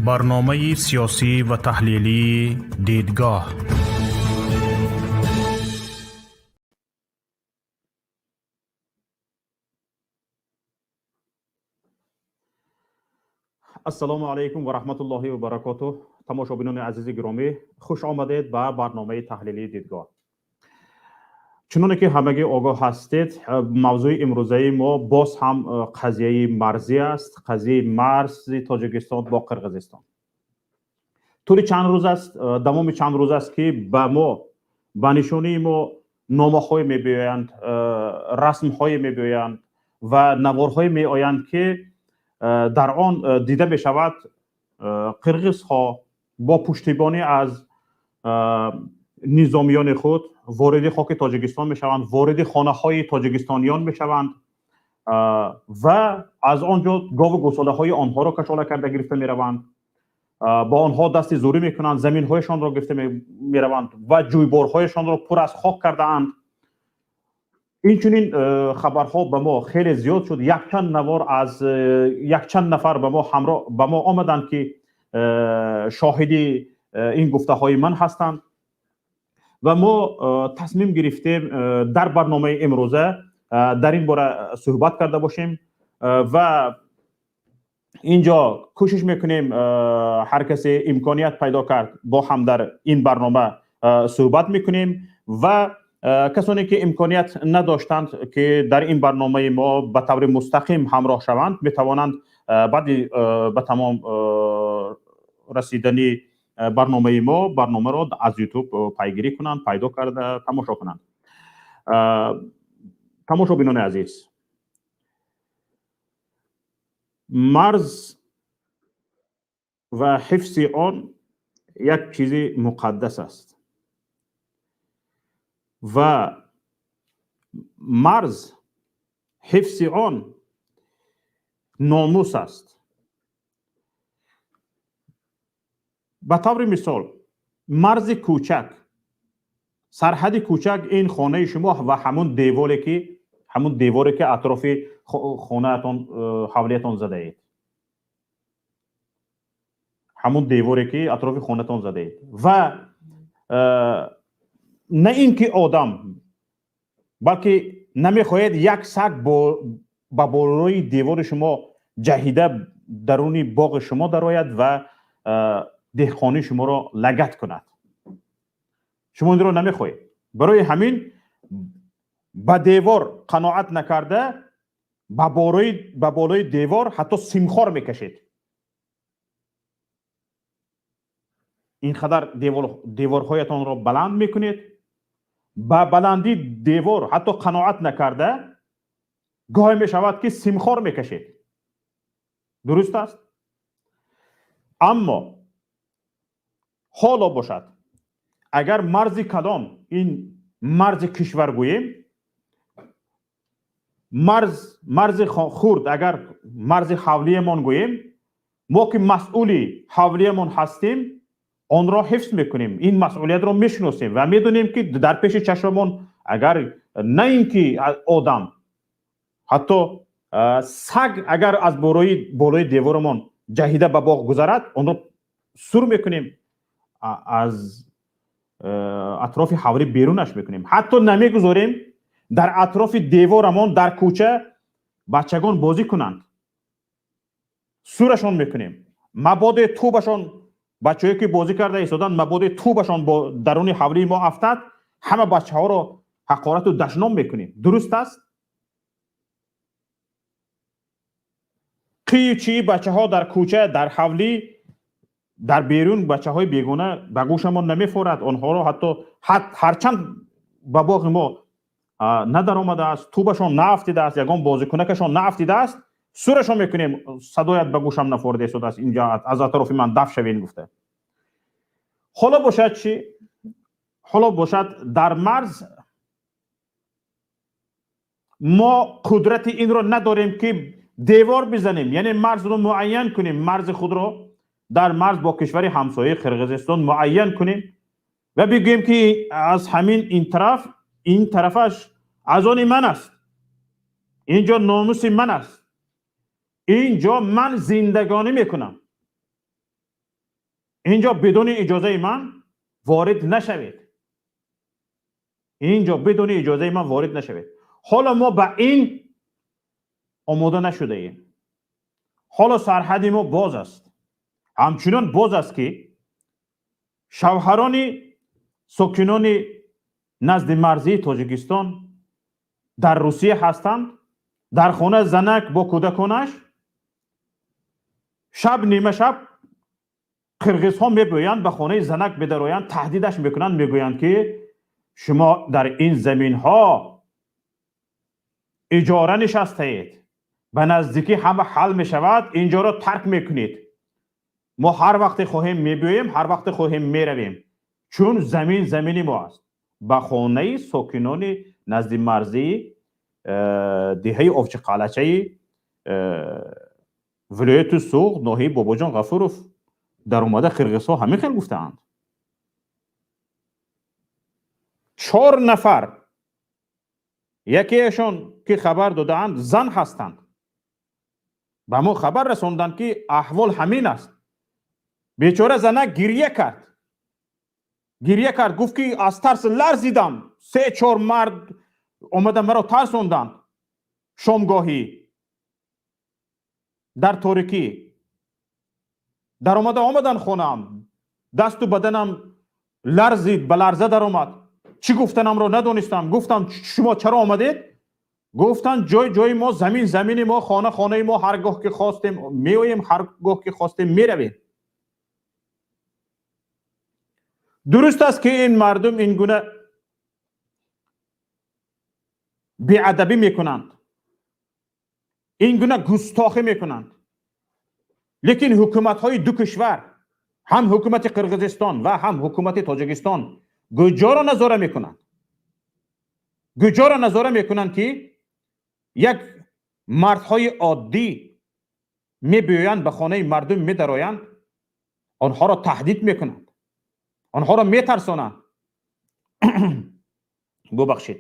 Барномаи сиёсӣ ва таҳлилии «Дидгоҳ». Ассалому алайкум ва раҳматуллоҳи ва баракотуҳ. Тамошобинони азизи гиромӣ, хуш омадед ба барномаи таҳлилии «Дидгоҳ». Чуноне ки ҳамагӣ огоҳ ҳастед, мавзӯи имрӯзаи мо боз ҳам қазияи марзӣ аст, қазияи марзи Тоҷикистон бо Қирғизистон. Тӯли чанд рӯз аст, давоми чанд рӯз аст, ки ба мо, ба нишонии мо номаҳое мебиёянд, расмҳое мебиёянд ва наворҳое меоянд, ки дар он дида мешавад, қирғизҳо бо пуштибонӣ аз низомиёни худ вориди хоки Тоҷикистон мешаванд, вориди хонаҳои тоҷикистониён мешаванд ва аз он ҷо гову гӯсолаҳои онҳоро кашола карда гирифта мераванд, бо онҳо дасти зӯрӣ мекунанд, заминҳояшонро гирифта мераванд ва ҷӯйборҳояшонро пур аз хок кардаанд. Инчунин хабарҳо ба мо хеле зиёд шуд. Якчанд навор аз якчанд нафар ба мо ҳамроҳ ба мо омаданд, ки шоҳиди ин гуфтаҳои ман ҳастанд, ва мо тасмим гирифтем, дар барномаи имрӯза дар ин бора суҳбат карда бошем ва инҷо кӯшиш мекунем, ҳар касе имконият пайдо кард, бо ҳам дар ин барнома суҳбат мекунем ва касоне ки имконият надоштанд, ки дар ин барномаи мо ба таври мустақим ҳамроҳ шаванд, метавонанд баъди ба тамом расидани барномаи мо барномаро аз Ютуб пайгирӣ кунанд, пайдо карда тамошо кунанд. Тамошобинони азиз, марз ва ҳифзи он як чизи муқаддас аст ва марз, ҳифзи он номус аст. Ба таври мисол, марзи кӯчак, сарҳади кӯчак ин хонаи шумо ва ҳамун деворе ки атрофи хонаатон, ҳавлиятон задаед, ҳамун деворе ки атрофи хонатон задаед. Ва на ин ки одам, балки намехоҳед як саг ба болои девори шумо ҷаҳида даруни боғи шумо дарояд ва деҳқонии шуморо лагат кунад. Шумо инро намехоҳед. Барои ҳамин ба девор қаноат накарда, ба болои девор ҳатто симхор мекашед. Ин қадар деворҳоятонро баланд мекунед, ба баландии девор ҳатто қаноат накарда, гоҳе мешавад, ки симхор мекашед. Дуруст аст? Аммо ҳоло бошад, агар марзи калон, ин марзи кишвар гӯем, марзи хурд агар марзи ҳавлиямон гӯем, мо ки масъули ҳавлиямон ҳастем, онро ҳифз мекунем. Ин масъулиятро мешиносем ва медонем, ки дар пеши чашмамон агар на ин ки одам, ҳатто саг агар аз болои деворамон ҷаҳида ба боғ гузарад, онро сур мекунем, аз атрофи ҳавлӣ берунаш мекунем. Ҳатто намегузорем дар атрофи деворамон дар кӯча бачагон бозӣ кунанд, сурашон мекунем. Мабоде тӯбашон, бачаҳое ки бозӣ карда истоданд, мабоде тӯбашон бо даруни ҳавлии мо афтад, ҳама бачаҳоро ҳақорату дашном мекунем. Дуруст аст? Қию чии бачаҳо дар кӯча, дар ҳавлӣ, дар берун, бачаҳои бегона ба гӯшамон намефорад. Онҳоро ҳатто ҳарчанд ба боғи мо надаромадааст, тӯбашон наафтидааст, ягон бозикунакашон наафтидааст, сурашон мекунем, садоят ба гӯшам нафорида истодааст, инҷа аз атрофи ман даф шавен гуфта. Ҳоло бошад чӣ? Ҳоло бошад, дар марз мо қудрати инро надорем, ки девор бизанем, яъне марзро муайян кунем, марзи худро дар марз бо кишвари ҳамсояи Қирғизистон муайян кунем ва бигӯем, ки аз ҳамин ин тараф, ин тарафаш аз они ман аст, инҷо номуси ман аст, инҷо ман зиндагонӣ мекунам. Инҷо бидуни иҷозаи ман ворид нашавед. Инҷо бидуни иҷозаи ман ворид нашавед. Ҳоло мо ба ин омода нашудаем. Ҳоло сарҳади мо боз аст. Ҳамчунон боз аст, ки шавҳарони сокинони назди марзии Тоҷикистон дар Русия ҳастанд, дар хона занак бо кӯдаконаш, шаб нимашаб қирғизҳо мебиёянд, ба хонаи занак медароянд, таҳдидаш мекунанд, мегӯянд, ки шумо дар ин заминҳо иҷора нишастаед, ба наздикӣ ҳама ҳал мешавад, инҷоро тарк мекунед. Мо ҳар вақте хоҳем мебиёем, ҳар вақте хоҳем меравем, чун замин замини мо аст. Ба хонаи сокинони назди марзии деҳаи Овчиқалачаи вилояту Суғд, ноҳияи Бобоҷон Ғафуров даромада қирғизҳо ҳамин хел гуфтаанд. 4 нафар, якеашон ки хабар додаанд, зан ҳастанд, ба мо хабар расонданд, ки аҳвол ҳамин аст. Бечора занак гирья кард, гирья кард, гуфт, ки аз тарс ларзидам, 3-4 мард омада маро тарсонданд. Шомгоҳӣ дар торикӣ даромада омадан хонаам, дасту баданам ларзид, ба ларза даромад, чӣ гуфтанамро надонистам. Гуфтам, шумо чаро омадед? Гуфтанд, ҷой ҷои мо, замин замини мо, хона хонаи мо, ҳар гоҳ ки хостем меоем, ҳар гоҳ ки хостем меравем. Дуруст аст, ки ин мардум ин гуна беадабӣ мекунанд, ин гуна густохӣ мекунанд, лекин ҳукуматҳои ду кишвар, ҳам ҳукумати Қирғизистон ва ҳам ҳукумати Тоҷикистон, гуҷоро назора мекунанд? Гуҷоро назора мекунанд, ки як мардҳои оддӣ мебиёянд, ба хонаи мардум медароянд, онҳоро таҳдид мекунанд, онҳоро метарсонанд? Бубахшед,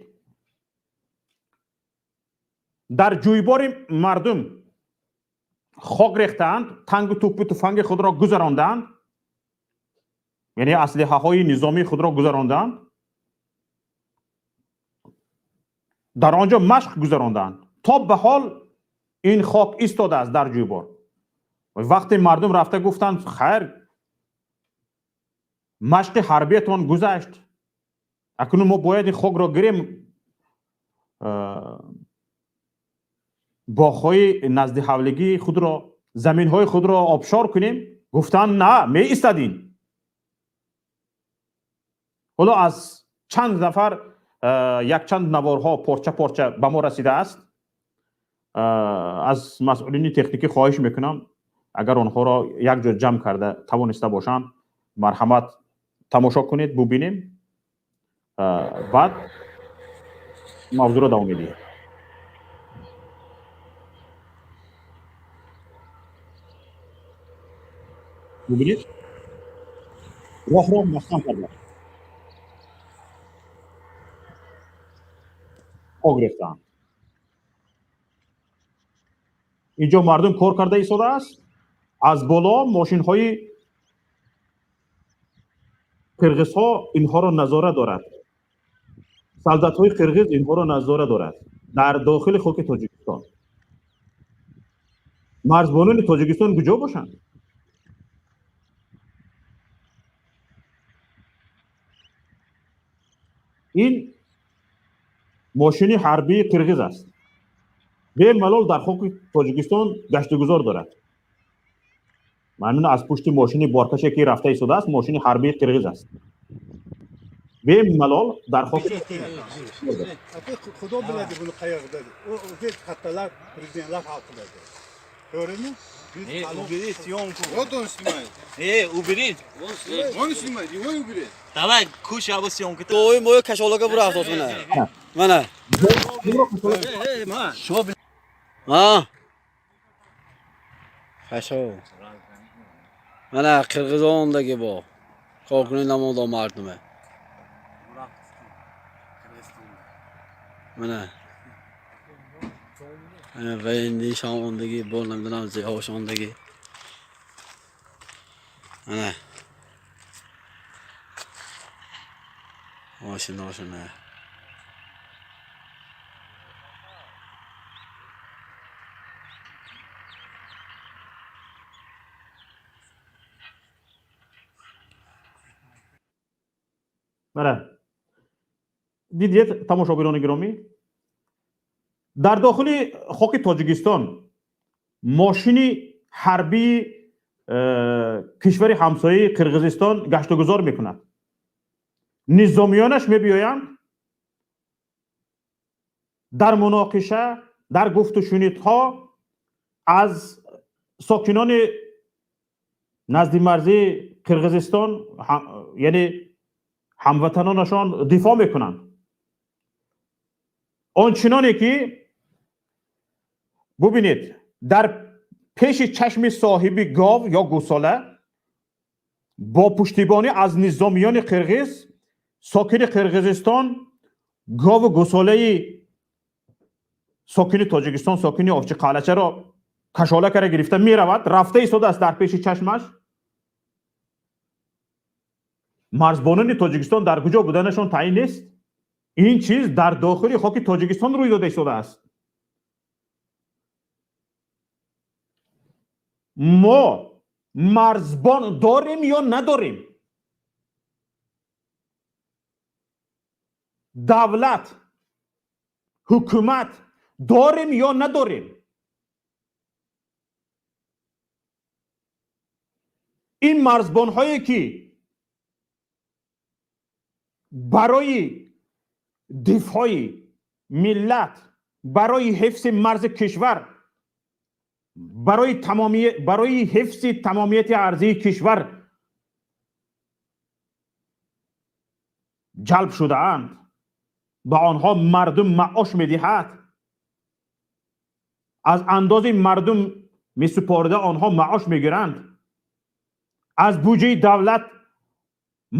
дар ҷӯйбори мардум хок рехтаанд, тангу тӯппу туфанги худро гузарондаанд, яъне аслиҳаҳои низомии худро гузарондаанд, дар он ҷо машқ гузарондаанд. То ба ҳол ин хок истодааст дар ҷӯйбор. Вақте мардум рафта гуфтанд, хайр, машқи ҳарбиятон гузашт, акнун мо бояд ин хокро гирем, боғҳои назди ҳавлигии худро, заминҳои худро обшор кунем, гуфтанд, на, меистадин. Ҳоло аз чанд нафар якчанд наворҳо порча порча ба мо расидааст. Аз масъулини техникӣ хоҳиш мекунам, агар онҳоро як ҷо ҷамъ карда тавониста бошанд, марҳамат, тамошо кунед, бубинем, баъд мавзӯъро давом медиҳем. Бубинед, роҳро маҳкам карданд, хок рехтаанд. Инҷо мардум кор карда истодааст, аз боло мошинҳои қирғизҳо инҳоро назора дорад, солдатҳои қирғиз инҳоро назора дорад дар дохили хоки Тоҷикистон. Марзбонони Тоҷикистон куҷо бошанд? Ин мошини ҳарбии қирғиз аст, бемалол дар хоки Тоҷикистон гаштугузор дорад. Маъмуна аз пушти мошини боркаше ки рафта истодааст, мошини ҳарбии қирғиз аст, бемалол дар хоки Худо biladi buni qayerda. U kattalar, prezidentlar hal qiladi. To'g'rimi? Убери съемку. Вот он снимает. Убери. Он снимает, его и убери. Давай, кушай або съемку. To'y mo'y kasholaga burabdi mana. Mana. Ha. Qashov. Mana Qirg'izondagi bu. Korkuni namodo mardumi. Mana. Mana Vaynli Shomondagi, Bo'lnamdan Ziyoshondagi. Mana. Мошиношона. Мана, дидед, тамошобинони гиромӣ, дар дохили хоки Тоҷикистон мошини ҳарбии кишвари ҳамсояи Қирғизистон гаштугузор мекунад, низомиёнаш мебиёянд, дар муноқиша, дар гуфтушунидҳо аз сокинони назди марзии Қирғизистон, яъне ҳамватанонашон, дифоъ мекунанд. Он чиноне ки бубинед, дар пеши чашми соҳиби гов ё гӯсола бо пуштибонӣ аз низомиёни қирғиз сокини Қирғизистон гову гӯсолаи сокини Тоҷикистон, сокини Овчиқалачаро кашола кара гирифта меравад, рафта истодааст дар пеши чашмаш. Марзбонони Тоҷикистон дар куҷо буданашон таъин нест. Ин чиз дар дохили хоки Тоҷикистон рӯй дода истодааст. Мо марзбон дорем ё надорем? Давлат, ҳукумат дорем ё надорем? Ин марзбонҳое ки барои дифои миллат, барои ҳифзи марзи кишвар, барои ҳифзи тамомияти арзии кишвар ҷалб шудаанд, ба онҳо мардум маош медиҳад, аз андози мардум месупорида онҳо маош мегиранд, аз буҷаи давлат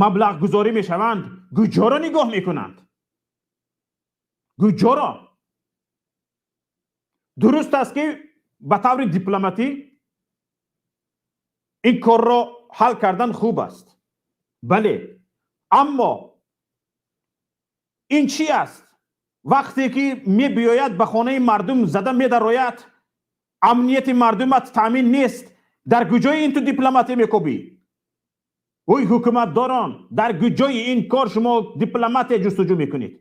маблағгузорӣ мешаванд, куҷоро нигоҳ мекунанд? Куҷоро? Дуруст аст ки ба таври дипломатӣ ин корро ҳал кардан хуб аст, бале, аммо ин чӣ аст? Вақте ки мебиёяд, ба хонаи мардум зада медарояд, амнияти мардумат таъмин нест, дар куҷои ин ту дипломатия мекобӣ? Ой, ҳукуматдорон, дар куҷои ин кор шумо дипломатия ҷустуҷӯ мекунед?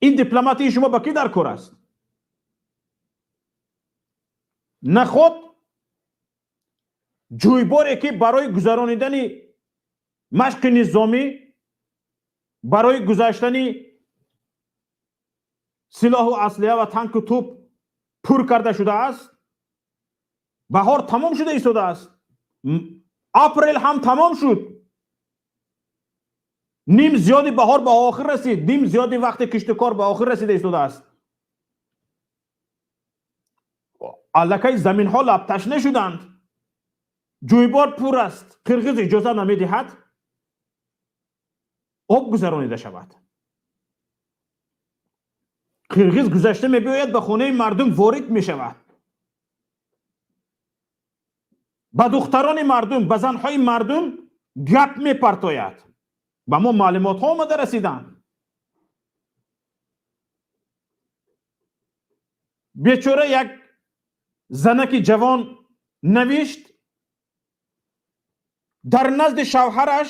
Ин дипломатии шумо ба кӣ дар кор аст? Наход ҷӯйборе ки барои гузаронидани машқи низомӣ, барои гузаштани силоҳу аслиҳа ва танку туп пур карда шудааст, баҳор тамом шуда истодааст, апрел ҳам тамом шуд, ним зиёди баҳор ба охир расид, ним зиёди вақти киштукор ба охир расида истодааст, аллакай заминҳо лабташна шуданд, ҷӯйбор пур аст, қирғиз иҷоза намедиҳад об гузаронида шавад. Қирғиз гузашта мебиёяд, ба хонаи мардум ворид мешавад, ба духтарони мардум, ба занҳои мардум гап мепартояд. Ба мо маълумотҳо омада расиданд. Бечора як занаки ҷавон навишт, дар назди шавҳараш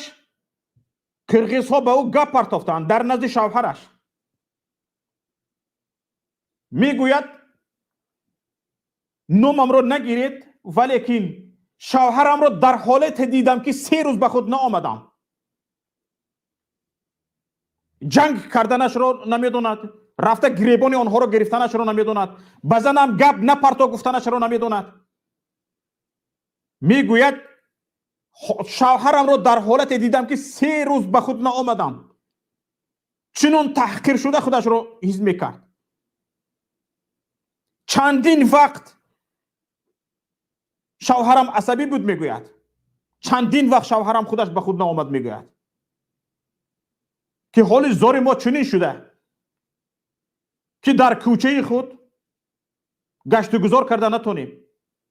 қирғизҳо ба ӯ гап партофтанд, дар назди шавҳараш. Мегӯяд, номамро нагиред, валекин шавҳарамро дар ҳолате дидам ки 3 рӯз ба худ наомадам. Ҷанг карданашро намедонад, рафта гиребони онҳоро гирифтанашро намедонад, ба занам гап напарто гуфтанашро намедонад. Мегӯяд, шавҳарамро дар ҳолате дидам ки 3 рӯз ба худ наомадам. Чунон таҳқир шуда худашро ҳис мекард. Чандин вақт шавҳарам асабӣ буд, мегӯяд, чандин вақт шавҳарам худаш ба худ наомад. Мегӯяд ки ҳоли зори мо чунин шуда ки дар кӯчаи худ гаштугузор карда натонем.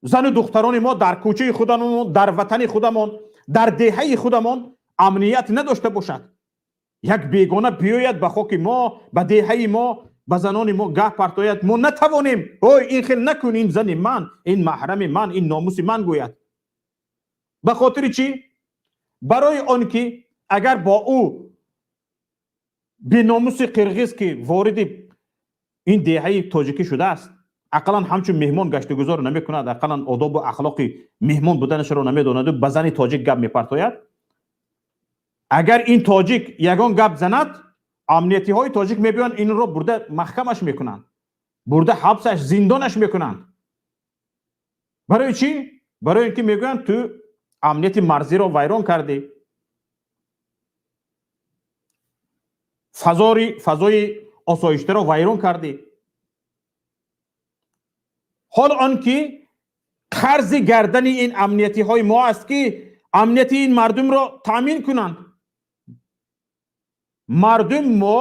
Зану духтарони мо дар кӯчаи худамон, дар ватани худамон, дар деҳаи худамон амният надошта бошад. Як бегона биёяд ба хоки мо, ба деҳаи мо, ба занони мо гап партояд, мо натавонем ой, ин хел накун, ин зани ман, ин маҳрами ман, ин номуси ман гӯяд. Ба хотири чӣ? Барои он ки агар бо ӯ беномуси қирғиз, ки вориди ин деҳаи тоҷикӣ шудааст, ақаллан ҳамчун меҳмон гаштугузор намекунад, ақаллан одобу ахлоқи меҳмон буданашро намедонаду ба зани тоҷик гап мепартояд, агар ин тоҷик ягон гап занад, амниятиҳои тоҷик мебиёянд, инро бурда маҳкамаш мекунанд, бурда ҳабсаш, зиндонаш мекунанд. Барои чӣ? Барои ин ки мегӯянд, ту амнияти марзиро вайрон кардӣ, фазои осоиштаро вайрон кардӣ. Ҳол он ки қарзи гардани ин амниятиҳои мо аст, ки амнияти ин мардумро таъмин кунанд. Мардум, мо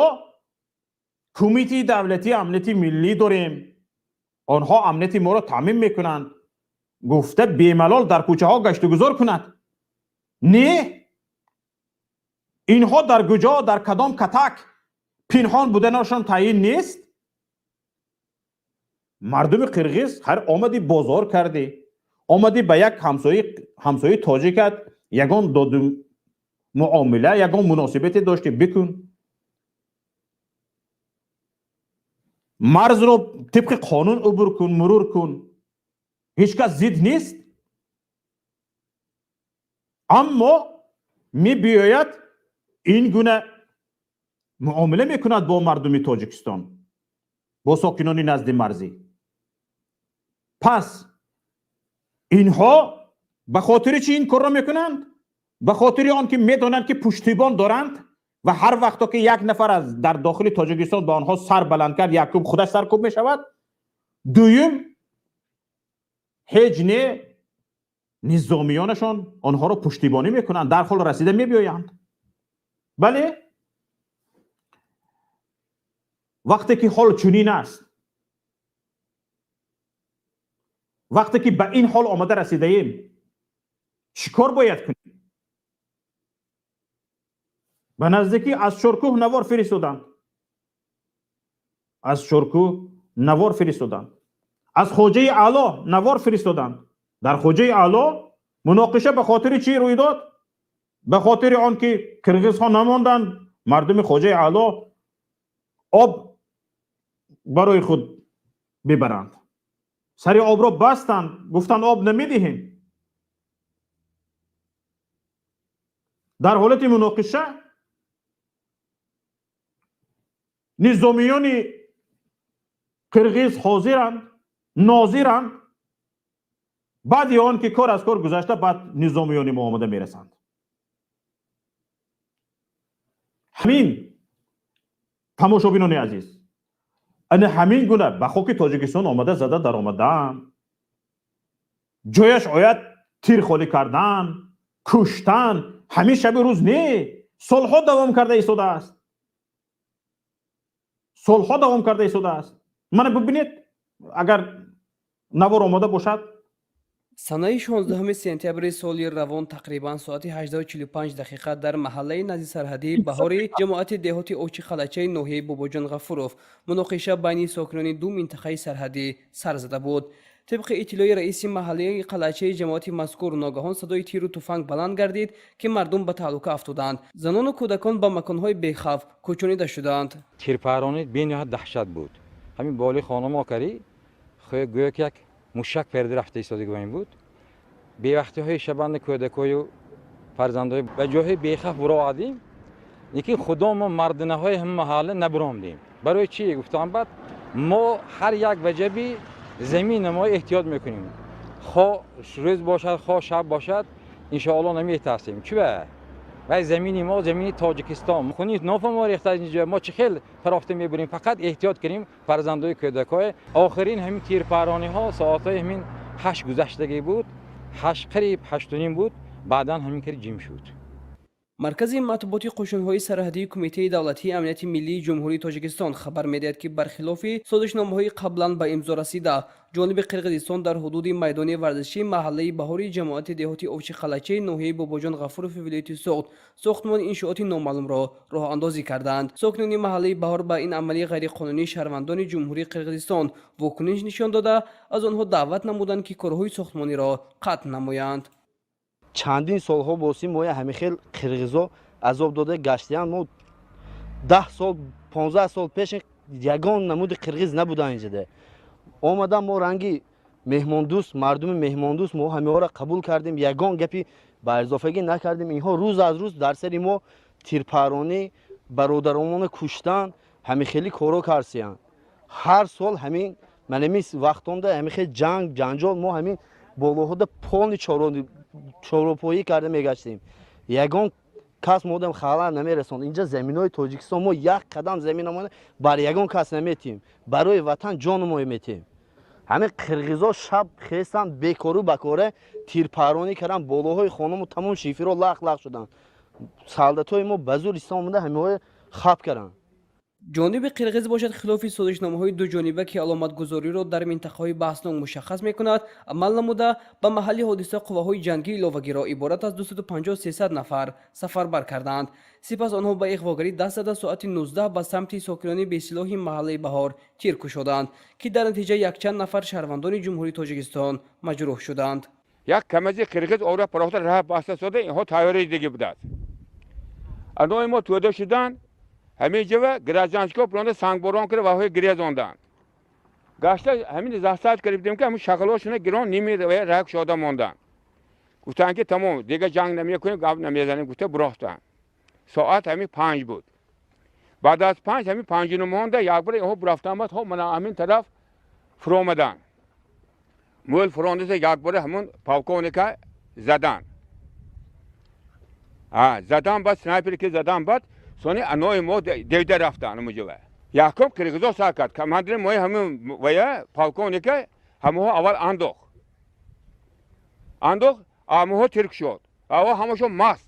кумитаи давлатии амнияти миллӣ дорем, онҳо амнияти моро таъмин мекунанд, гуфта бемалол дар кӯчаҳо гаштугузор кунад. Не, инҳо дар куҷо, дар кадом катак пинҳон буданашон таъин нест. Мардуми қирғиз ҳар омадӣ бозор кардӣ, омадӣ ба як ҳамсояи тоҷикат ягон доду муомила, ягон муносибате доштӣ, бикун. Марзро тибқи қонун убур кун, мурур кун, ҳеҷ кас зид нест. Аммо мебиёяд ин гуна муомила мекунад бо мардуми Тоҷикистон, бо сокинони назди марзӣ. Пас инҳо ба хотири чӣ ин корро мекунанд? Ба хотири он ки медонанд, ки пуштибон доранд ва ҳар вақто ки як нафар аз дар дохили Тоҷикистон ба онҳо сар баланд кард, якум худаш саркӯб мешавад, дуюм ҳеҷ не низомиёнашон онҳоро пуштибонӣ мекунанд, дарҳол расида мебиёянд. Бале, вақте ки ҳол чунин аст, вақте ки ба ин ҳол омада расидаем, чӣ кор бояд кунем? Ба наздикӣ аз Чоркӯҳ навор фиристоданд, аз Чоркӯҳ навор фиристоданд, аз Хоҷаи Аъло навор фиристоданд. Дар Хоҷаи Аъло муноқиша ба хотири чӣ рӯй дод? Ба хотири он ки қирғизҳо намонданд, мардуми Хоҷаи Аъло об барои худ бибаранд. Сари обро бастанд, гуфтанд об намедиҳем. Дар ҳолати муноқиша низомиёни қирғиз ҳозиранд, нозиранд. Баъди он ки кор аз кор гузашта, баъд низомиёни мо омада мерасанд. Ҳамин, тамошобинони азиз, ана ҳамин гуна ба хоки Тоҷикистон омада зада даромадан, ҷояш ояд тир холӣ кардан, куштан, ҳамин шаби рӯз не, солҳо давом карда истодааст, солҳо давом карда истодааст. Мана бибинед, агар навор омода бошад. Санаи 16 сентябри соли равон тақрибан соати 18:45 дақиқа дар маҳаллаи назди сарҳадии Баҳори ҷамоати деҳоти Очи Қалачаи ноҳияи Бобоҷон Ғафуров муноқиша байни сокинони ду минтақаи сарҳадӣ сар зада буд. Тибқи иттилои раиси маҳаллаи Қалачаи ҷамоати мазкур, ногаҳон садои тиру туфанг баланд гардид, ки мардум ба таҳлука афтоданд. Занону кӯдакон ба маконҳои бехавф кӯчонида шуданд. Тирпаронӣ бениҳоят даҳшат буд. Ҳамин болои хона мо карӣ, гӯё ки як мушак перда рафта истодаги ба ин буд. Бевақтиҳои шабанда кӯдакою фарзандҳои ба ҷоҳои бехавф буровардем, лекин худо мо мардинаҳои ҳама маҳалла набуромдем. Барои чӣ гуфтам? Баъд мо ҳар як ваҷаби замина мо эҳтиёт мекунем, хо рӯз бошад, хо шаб бошад, иншоалло намеҳтарсем. Чӣ вай замини мо, замини Тоҷикистон, хуни нофа мо рехта аз инҷо, мо чӣ хел фарофта мебурем? Фақат эҳтиёт кунем фарзандои кӯдакҳое. Охирин ҳамин тирпарониҳо соатҳои ҳамин 8 гузаштагӣ буд, 8 қариб 8:30 буд, баъдан ҳамин кари ҷим шуд. Маркази матбуоти қӯшунҳои сарҳадии Кумитаи давлатии амнияти миллии Ҷумҳурии Тоҷикистон хабар медиҳад, ки бархилофи созишномаҳои қаблан ба имзо расида, ҷониби Қирғизистон дар ҳудуди майдони варзишии маҳаллаи Баҳори ҷамоати деҳоти Овчиқалачаи ноҳияи Бобоҷон Ғафурови вилояти Суғд сохтмони иншооти номаълумро роҳандозӣ кардаанд. Сокинони маҳаллаи Баҳор ба ин амали ғайриқонунии шаҳрвандони Ҷумҳурии Қирғизистон вокуниш нишон дода, аз онҳо даъват намуданд, ки корҳои сохтмониро қатъ намоянд. Чандин солҳо боси моя ҳамин хел қирғизо азоб дода гаштиянд. Мо 10 сол, 15 сол пеш ягон намуди қирғиз набуда. Инҷаде омада, мо ранги меҳмондӯст, мардуми меҳмондӯст, мо ҳамаҳоро қабул кардем, ягон гапи ба изофагӣ накардем. Инҳо рӯз аз рӯз дар сари мо тирпаронӣ, бародаромона куштан, ҳамин хели коро карсиянд. Ҳар сол ҳамин манами вақтонда ҳамин хел ҷанг, ҷанҷол. Мо ҳамин болоҳода полный чоропоӣ карда мегаштем, ягон кас модам халал намерасонд. Инҷа заминои Тоҷикистон, мо як қадам заминамона бар ягон кас наметиҳем, барои ватан ҷону мо метиҳем. Ҳамин қирғизо шаб хестанд, бекору бакора тирпаронӣ карданд болоҳои хонаму, тамом шифиро лах лах шуданд. Солдатҳои мо ба зур истомада ҳамиҳои хаб карданд. Ҷониби қирғиз бошад, хилофи созишномаҳои дуҷониба, ки аломатгузориро дар минтақаҳои баҳснок мушаххас мекунад, амал намуда, ба маҳалли ҳодиса қувваҳои ҷангии иловагиро иборат аз 250-300 нафар сафарбар карданд. Сипас онҳо ба иғвогарӣ даст зада, соати 19 ба самти сокинони бесилоҳи маҳаллаи Баҳор тир кушоданд, ки дар натиҷа якчанд нафар шаҳрвандони Ҷумҳурии Тоҷикистон маҷрӯҳ шуданд. Як камази қирғиз ора парохта раҳ баста сода, инҳо тайёраи диги будааст. Анои мо тӯда шуданд. Ҳамин ҷава гражданский ҳо буронда сангборон кара ваҳои гирезонданд. Гашта ҳамин засад кардем, ки ҳамин шағалошона гирон ними раҳ кушода монданд. Гуфтанд, ки тамом, дига ҷанг намекунем, гап намезанем, гуфта бурохтанд. Соат ҳамин 5 буд. Баъд аз 5, ҳамин панҷину монда, якбора инҳо бурафтан, баъд ҳо мана ҳамин тараф фуромаданд. Мӯл фурондаса, якбора ҳамун полковник а задан. Задан, баъд снайпер ки задан, баъд сони анои мо девда рафтан. Муҷава якум қирғизо сар кард. Командири мои ҳамин вая полковник а ҳамоҳо аввал андохт, амоҳо тирк шуд. Аво ҳамашон маст,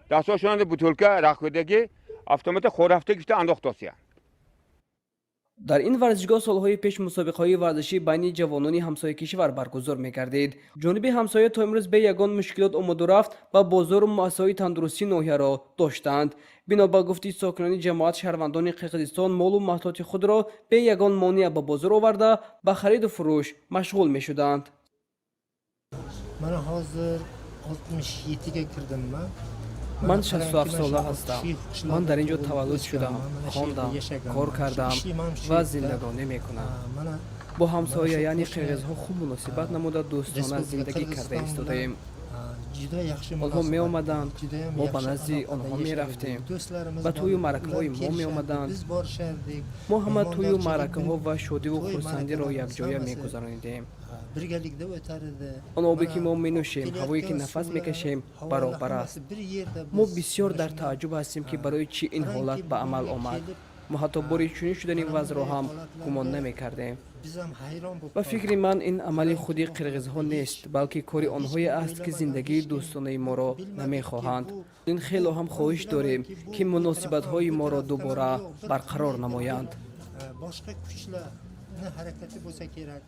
дастошонанда бутылка рахвидагӣ, автомата хорафта гифта андохтосиян. Дар ин варзишгоҳ солҳои пеш мусобиқаҳои варзишӣ байни ҷавонони ҳамсояи кишвар баргузор мегардид. Ҷониби ҳамсоя то имрӯз бе ягон мушкилот омаду рафт ба бозору муассисаҳои тандурустии ноҳияро доштанд. Бино ба гуфти сокинони ҷамоат, шаҳрвандони Қирғизистон молу маҳсулоти худро бе ягон монеа ба бозор оварда, ба хариду фурӯш машғул мешуданд. Mana hozir 67ga kirdim man. Ман 67 сола ҳастам. Ман дар ин ҷо таваллуд шудам, хондам, кор кардам ва зиндагонӣ мекунам. Бо ҳамсоя, яъне қирғизҳо, хуб муносибат намуда, дӯстона зиндагӣ карда истодаем. Онҳо меомаданд, мо ба назди онҳо мерафтем, ба тӯю маъракаҳои мо меомаданд. Мо ҳама тӯю маъракаҳо ва шодиву хурсандиро якҷоя мегузаронидем. Он обе, ки мо менӯшем, ҳавое, ки нафас мекашем, баробар аст. Мо бисёр дар тааҷҷуб ҳастем, ки барои чӣ ин ҳолат ба амал омад. Мо ҳатто бори чунин шудани вазъро ҳам гумон намекардем. Ба фикри ман, ин амали худи қирғизҳо нест, балки кори онҳое аст, ки зиндагии дӯстонаи моро намехоҳанд. Ин хело ҳам хоҳиш дорем, ки муносибатҳои моро дубора барқарор намоянд. Boshqa kuchlarni harakati bo'lsa kerak.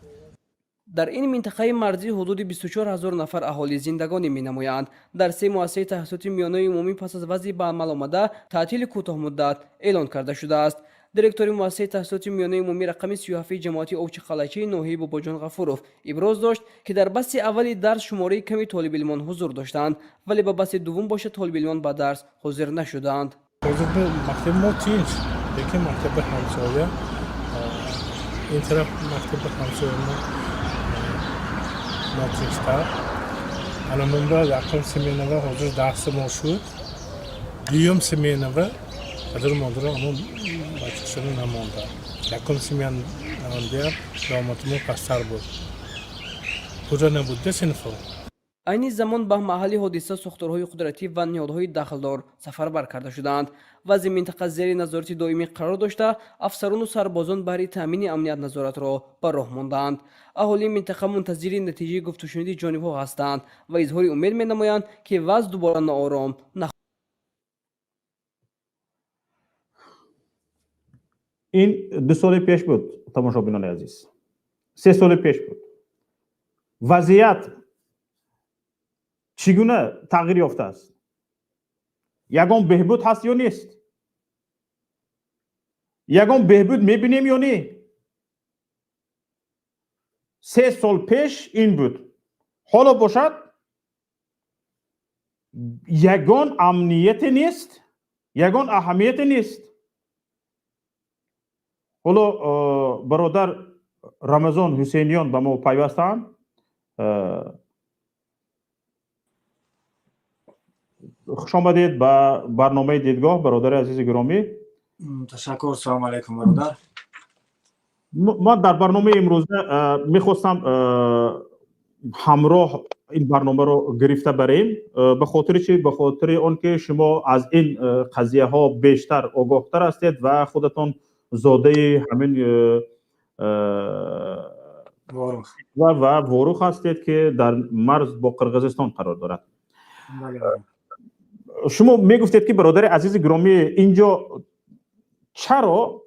Дар ин минтақаи марзӣ ҳудуди 24 ҳазор нафар аҳолӣ зиндагонӣ менамоянд. Дар се муассисаи таҳсилоти миёнаи умумӣ пас аз вазъи ба амал омада таътили кӯтоҳмуддат эълон карда шудааст. Директори муассисаи таҳсилоти миёнаи умумӣ рақами 37 ҷамоати Овчиқалачаи ноҳияи Бобоҷон Ғафуров иброз дошт, ки дар баси аввали дарс шумораи ками толибилмон ҳузур доштанд, вале ба баси дуввум бошад, толибилмон ба дарс ҳозир нашуданд. Ҳозир мактаби мо тинч, лекин мактаби ҳамсоя, ин тараф мактаби ҳамсоя мо нотинчтар. Ана мунда якум смена ва ҳозир дарси мо шуд, дуюм смена ва падару модаро ҳамон бачашона намонда. Якум смена диям даромади мо пасттар буд, пурра набудда синфҳо. Айни замон ба маҳалли ҳодиса сохторҳои қудратӣ ва ниҳодҳои дахлдор сафарбар карда шудаанд. Вазъи минтақа зери назорати доимӣ қарор дошта, афсарону сарбозон баҳри таъмини амният назоратро ба роҳ мондаанд. Аҳолии минтақа мунтазири натиҷаи гуфтушуниди ҷонибҳо ҳастанд ва изҳори умед менамоянд, ки вазъ дубора ноором нахоҳад. Ин 2 соли пеш буд, тамошобинони азиз, 3 соли пеш буд. Вазъият чӣ гуна тағйир ёфтааст? Ягон беҳбуд ҳаст ё нест? Ягон беҳбуд мебинем ё не? 3 сол пеш ин буд, ҳоло бошад, ягон амнияте нест, ягон аҳамияте нест. Ҳоло бародар Рамазон Ҳусейниён ба мо пайвастаанд. Хушомадед ба барномаи «Дидгоҳ», бародари азизи гиромӣ. Ташаккур, салому алайкум, бародар. Ман дар барномаи имрӯза мехостам ҳамроҳ ин барномаро гирифта барем. Ба хотири чи? Ба хотири он ки шумо аз ин қазияҳо бештар огоҳтар ҳастед ва худатон зодаи ҳамин ва Ворух ҳастед, ки дар марз бо Қирғизистон қарор дорад. Шумо мегуфтед, ки, бародари азизи гиромӣ, инҷо чаро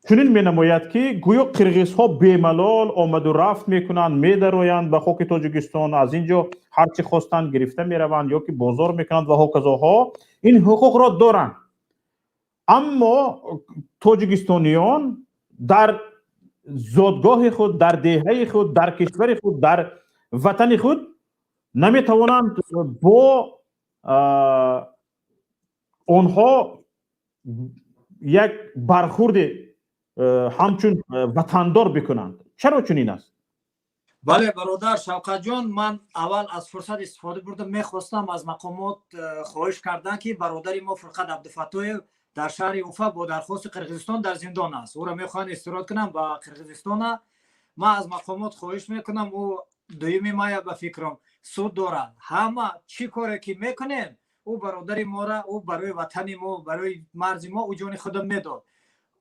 чунин менамояд, ки гӯё қирғизҳо бемалол омаду рафт мекунанд, медароянд ба хоки Тоҷикистон, аз ин ҷо ҳар чӣ хостанд гирифта мераванд ё ки бозор мекунанд ва ҳоказоҳо, ин ҳуқуқро доранд, аммо тоҷикистониён дар зодгоҳи худ, дар деҳаи худ, дар кишвари худ, дар ватани худ наметавонанд бо онҳо як бархурди ҳамчун ватандор бикунанд. Чаро чунин аст? Бале, бародар Шавқатҷон, ман аввал аз фурсат истифода бурдам, мехостам аз мақомот хоҳиш кардан, ки бародари мо Фурқат Абдуфаттоев дар шаҳри Уфа бо дархости Қирғизистон дар зиндон аст. Ӯро мехоҳанд истирод кунам ба Қирғизистона. Ман аз мақомот хоҳиш мекунам, ӯ 2 мая, ба фикрам, суд дорад. Ҳама чӣ коре ки мекунем, ӯ бародари мора, ӯ барои ватани мо, барои марзи мо ӯ ҷони худо медод.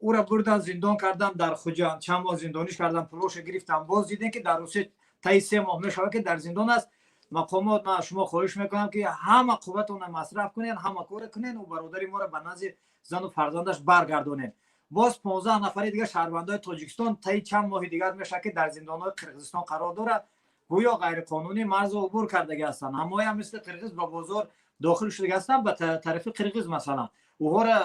Ӯра бурдан, зиндон кардан дар Хуҷанд, чанд моҳ зиндониш кардан, пулоша гирифтан. Боз дидем, ки дар Русия таи 3 моҳ мешавад, ки дар зиндон аст. Мақомот, ман аз шумо хоҳиш мекунам, ки ҳама қувватонро масраф кунед, ҳама коре кунед, ӯ бародари моро ба назди зану фарзандаш баргардонед. Боз 15 нафари дигар шаҳрвандои Тоҷикистон таи чанд моҳи дигар мешавад, ки дар зиндонҳои Қирғизистон қарор дорад, гӯё ғайриқонунӣ марзро убур кардаги ҳастанд. Ҳамоям мисли қирғиз ба бозор дохил шудаги ҳастанд ба тарафи қирғиз. Масалан, ӯҳоро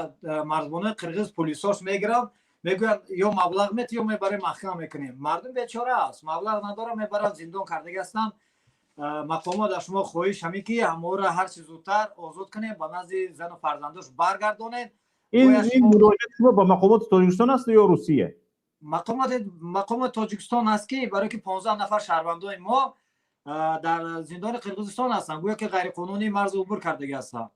марзбонои қирғиз, полисош мегиранд, мегӯянд: ё маблағ мет, ё мебарем, маҳкама мекунем. Мардум бечора аст, маблағ надорад, мебаранд, зиндон кардаги ҳастанд. Мақомот, аз шумо хоҳиш ҳамин, ки ҳаморо ҳарчи зудтар озод кунем, ба назди зану фарзандош баргардонед. Ин муроҷиати шумо ба мақомоти Тоҷикистон аст ё Русия? Мақомоти Тоҷикистон аст, ки барои ки 15 нафар шаҳрвандои мо дар зиндони Қирғизистон ҳастанд, гӯё ки ғайриқонунӣ марзро убур кардаги ҳастанд.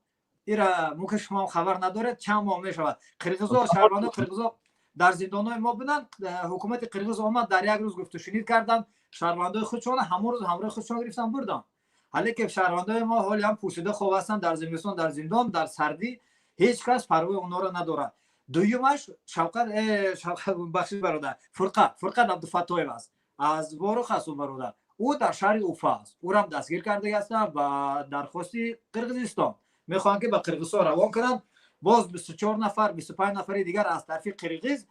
Ира мумкин шумо хабар надоред, чанд моҳ мешавад қирғизо, шаҳрвандои қирғизо дар зиндонҳои мо буданд. Ҳукумати қирғиз омад, дар як рӯз гуфтушунид карданд, шаҳрвандои худшона ҳамон рӯз ҳамроҳи худшон гирифтан, бурданд. Ҳале ки шаҳрвандои мо ҳоли ҳам пӯсида хоб ҳастанд дар зимистон, дар зиндон, дар сардӣ, ҳеҷ кас парвои онҳоро надорад. Дуюмаш, Шавқат, бахшиш, бародар, Фурқат Абдуфаттоев аст, аз Ворух аст ӯ бародар, ӯ дар шаҳри Уфа аст. Ӯрам дастгир кардаги ҳастанд ба дархости Қирғизистон, мехоҳанд, ки ба Қирғизистон равон кунанд. Боз 24 нафар, 25 нафари дигар аз тарафи қирғиз,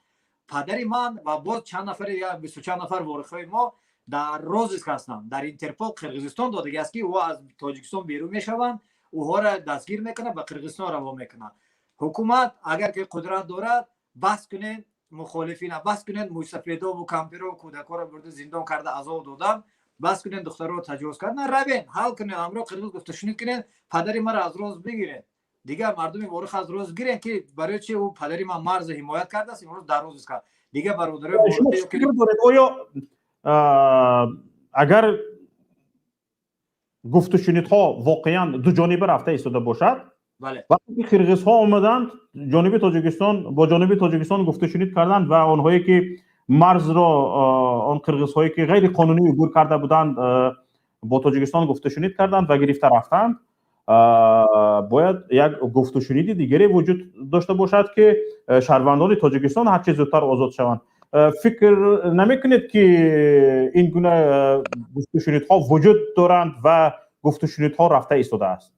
падари ман ва боз чанд нафари дигар, бисту чанд нафар ворихҳои мо дар розыск ҳастанд. Дар Интерпол Қирғизистон додаги аст, ки ӯ аз Тоҷикистон берун мешаванд, ӯҳоро дастгир мекунад, ба Қирғизистон равон мекунад. Ҳукумат агар ки қудрат дорад, бас кунед мухолифина, бас кунед мӯйсафедову кампирову кӯдакҳоро бурда зиндон карда азоб додан, бас кунед духтарро таҷовуз кардан, равен ҳал кунед, ҳамроҳ қирғиз гуфтушунид кунед, падари маро аз розыск бигиред, дигар мардуми Ворух аз розыск гирен, ки барои чи ӯ падари ман марзро ҳимоят кардааст, имрӯз дар розыск кард. Дигар бародарои Оё агар гуфтушунидҳо воқеан дуҷониба рафта истода бошад, вақте ки қирғизҳо омаданд, ҷониби Тоҷикистон бо ҷониби Тоҷикистон гуфтушунид карданд ва онҳое ки марзро, он қирғизҳое ки ғайриқонунӣ убур карда буданд, бо Тоҷикистон гуфтушунид карданд ва гирифта рафтанд, бояд як гуфтушуниди дигаре вуҷуд дошта бошад, ки шаҳрвандони Тоҷикистон ҳарчи зудтар озод шаванд. Фикр намекунед, ки ин гуна гуфтушунидҳо вуҷуд доранд ва гуфтушунидҳо рафта истодааст?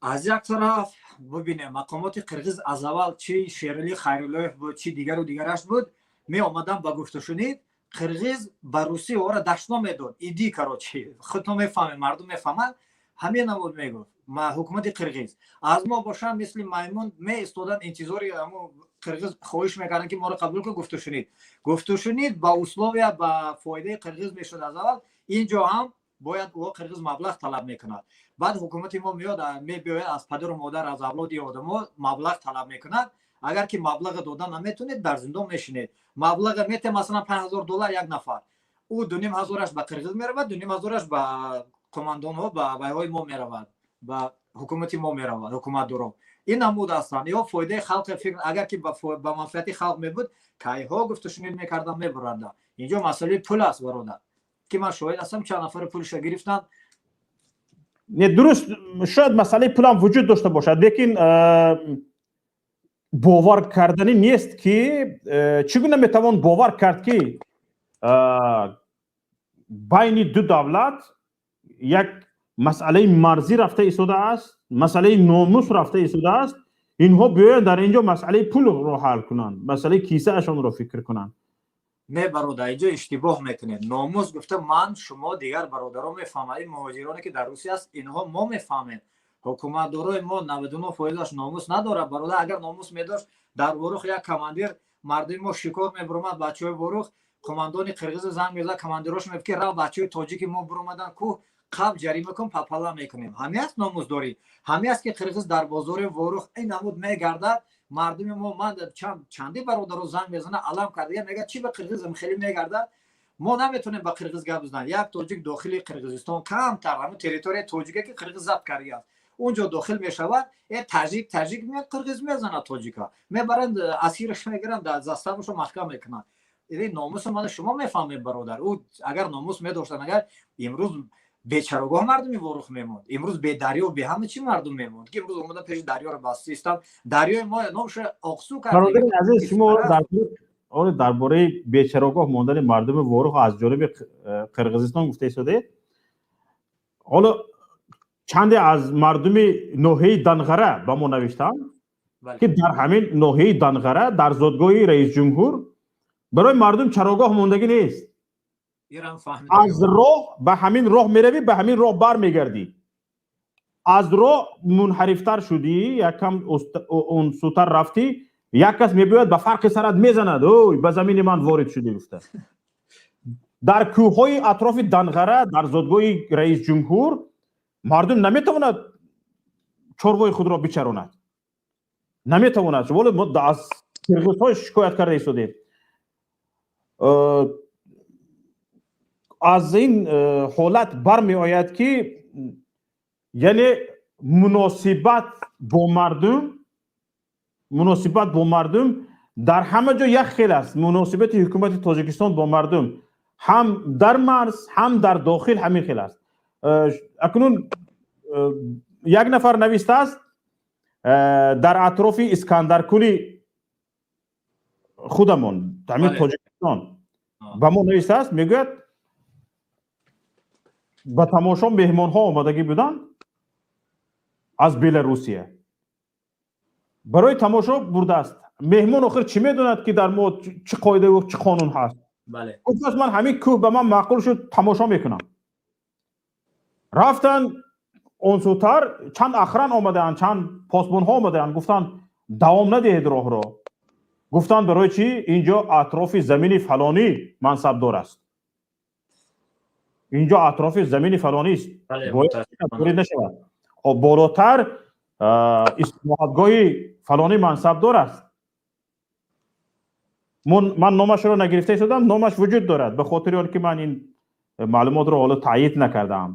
Аз як тараф Бубинем, мақомоти қирғиз аз аввал, чи Шерали Хайруллоев буд, чи дигару дигараш буд, меомаданд ба гуфтушунид. Қирғиз ба русӣ ора дашном медод: «Иди, короче, худтон мефаҳмед, мардум мефаҳмад». Ҳамин намуд мегуфт ҳукумати қирғиз. Аз мо бошанд, мисли маймун меистоданд интизори ҳамо қирғиз, хоҳиш мекарданд, ки моро қабул кун, гуфтушунид. Гуфтушунид ба условия, ба фоидаи қирғиз мешуд. Аз аввал инҷо ҳам бояд ӯ қирғиз маблағ талаб мекунад. Баъд ҳукумати мо меояд, мебиёяд, аз падару модар, аз авлоди одамо маблағ талаб мекунад. Агар ки маблаға дода наметонед, дар зиндон мешинед. Маблаға мете, масалан, 5000 доллар як нафар, ӯ 2500-аш ба қирғиз меравад, 2500-аш ба командонҳо, ба вайҳои мо меравад, ба ҳукумати мо меравад. Ҳукуматдоро ин намуд ҳастанд ё фоидаи халқи фикр. Агар ки ба манфиати халқ мебуд, кайҳо гуфтушунид мекарданд, мебуранданд. Инҷо масъалаи пул аст, бародар, ки ман шоҳид ҳастам, чанд нафари пулша гирифтанд. Не, дуруст, шояд масъалаи пулам вуҷуд дошта бошад, лекин бовар карданӣ нест, ки чӣ гуна метавон бовар кард, ки байни ду давлат як масъалаи марзӣ рафта истодааст, масъалаи номус рафта истодааст, инҳо биёянд, дар ин ҷо масъалаи пулро ҳал кунанд, масъалаи кисаашонро фикр кунанд? Не, бародар, инҷо иштибоҳ мекунед. Номус гуфта ман, шумо, дигар бародарон мефаҳмад. Ин муҳоҷироне, ки дар Русия аст, инҳо мо мефаҳмем. Ҳукуматдорои мо 99 фоизаш номус надорад, бародар. Агар номус медошт, дар Ворух як командир, мардуми мо шикор мебуромад, бачаҳои Ворух, командони қирғиза занг мезад, командирош мегуфт, ки рав, бачаҳои тоҷики мо буромадан кӯҳ, қаб ҷарима кун, папала мекунем. Ҳамин аст номусдорӣ? Ҳамин аст, ки қирғиз дар бозори Ворух ин намуд мегардад? Мардуми мо, ман чанди бародаро занг мезана, алам карда, мегӯяд, чи ба қирғиз хеле мегардад? Мо наметонем ба қирғиз гап бизанем. Як тоҷик дохили Қирғизистон, камтар ҳамн территорияи тоҷика, ки қирғиз забт кардааст, унҷо дохил мешавад. Э, таҷик, таҷик меяд, қирғиз мезанад, тоҷика мебаранд, асираш мегиранд, дар заставашо маҳкам мекунанд. Ин номуси мана шумо мефаҳмед, бародар. Ӯ агар номус медоштанд, агар имрӯз бечарогоҳ мардуми Ворух мемонд, имрӯз бедарё, бе ҳама чи мардум мемонд, ки имрӯз омада пеши дарёро бастистанд. Дарёи мо номша Оқсу. Бародари азиз, шумо дар бораи бечарогоҳ мондани мардуми Ворух аз ҷониби Қирғизистон гуфта истодаед. Ҳоло чанде аз мардуми ноҳияи Данғара ба мо навиштаанд, ки дар ҳамин ноҳияи Данғара, дар зодгоҳи раисҷумҳур, барои мардум чарогоҳ мондагӣ нест. Аз роҳ ба ҳамин роҳ меравӣ, ба ҳамин роҳ бармегардӣ. Аз роҳ мунҳарифтар шудӣ, якам онсӯтар рафтӣ, як кас мебиёяд, ба фарқи сарат мезанад: «Ой, ба замини ман ворид шудӣ», гуфта. Дар кӯҳҳои атрофи Данғара, дар зодгоҳи раисҷумҳур, мардум наметавонад чорвои худро бичаронад, наметавонад. Воле мо аз қирғизҳо шикоят карда истодем. Аз ин ҳолат бармеояд, ки яъне муносибат бо мардум дар ҳама ҷо як хел аст. Муносибати ҳукумати Тоҷикистон бо мардум ҳам дар марз, ҳам дар дохил ҳамин хел аст. Акнун як нафар навистааст, дар атрофи Искандаркули худамон, ҳамин Тоҷикистон, ба мо навистааст, мегӯяд, ба тамошо меҳмонҳо омадагӣ буданд аз Беларусия, барои тамошо бурдааст. Меҳмон охир чӣ медонад, ки дар мо чӣ қоидаву чӣ қонун ҳаст? Гуфтааст, ман ҳамин кӯҳ ба ман маъқул шуд, тамошо мекунам. Рафтанд онсӯтар, чанд охрана омадаанд, чанд посбонҳо омадаанд, гуфтанд, давом надиҳед роҳро. Гуфтанд, барои чӣ? Инҷо атрофи замини фалонӣ мансабдор аст, инҷо атрофи замини фалонист, бояд ворид нашавад. Болотар истироҳатгоҳи фалонӣ мансабдор аст. Ман номашро нагирифта истодам, номаш вуҷуд дорад. Ба хотири он ки ман ин маълумотро ҳоло таъйид накардаам,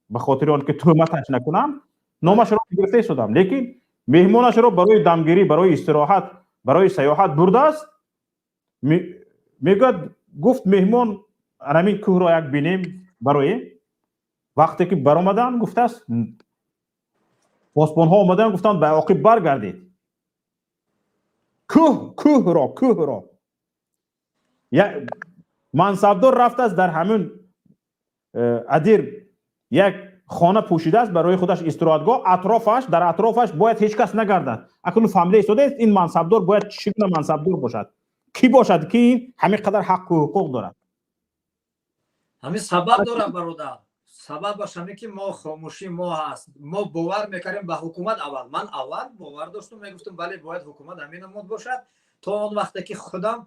ба хотири он ки тӯҳматаш накунам, номашро гирифта истодам. Лекин меҳмонашро барои дамгирӣ, барои истироҳат, барои сайёҳат бурдааст. Мегӯяд, гуфт меҳмон, ҳамин кӯҳро як бинем. Барои вақте ки баромаданд, гуфтааст, посбонҳо омаданд, гуфтанд, ба оқиб баргардед. Кӯҳ, кӯҳро мансабдор рафтааст, дар ҳамин адир як Хона пӯшидааст барои худаш истироҳатгоҳ, атрофаш, дар атрофаш бояд ҳеҷ кас нагардад. Акнун фаҳмида истодааст, ин мансабдор бояд чӣ гуна мансабдор бошад, кӣ бошад, ки ин ҳамин қадар ҳаққу ҳуқуқ дорад? Ҳамин сабаб дорад, бародар. Сабабаш ҳамин ки мо хомӯшӣ мо ҳаст. Мо бовар мекардем ба ҳукумат аввал. Ман аввал бовар доштум, мегуфтум, бале, бояд ҳукумат ҳамин намуд бошад, то он вақте ки худам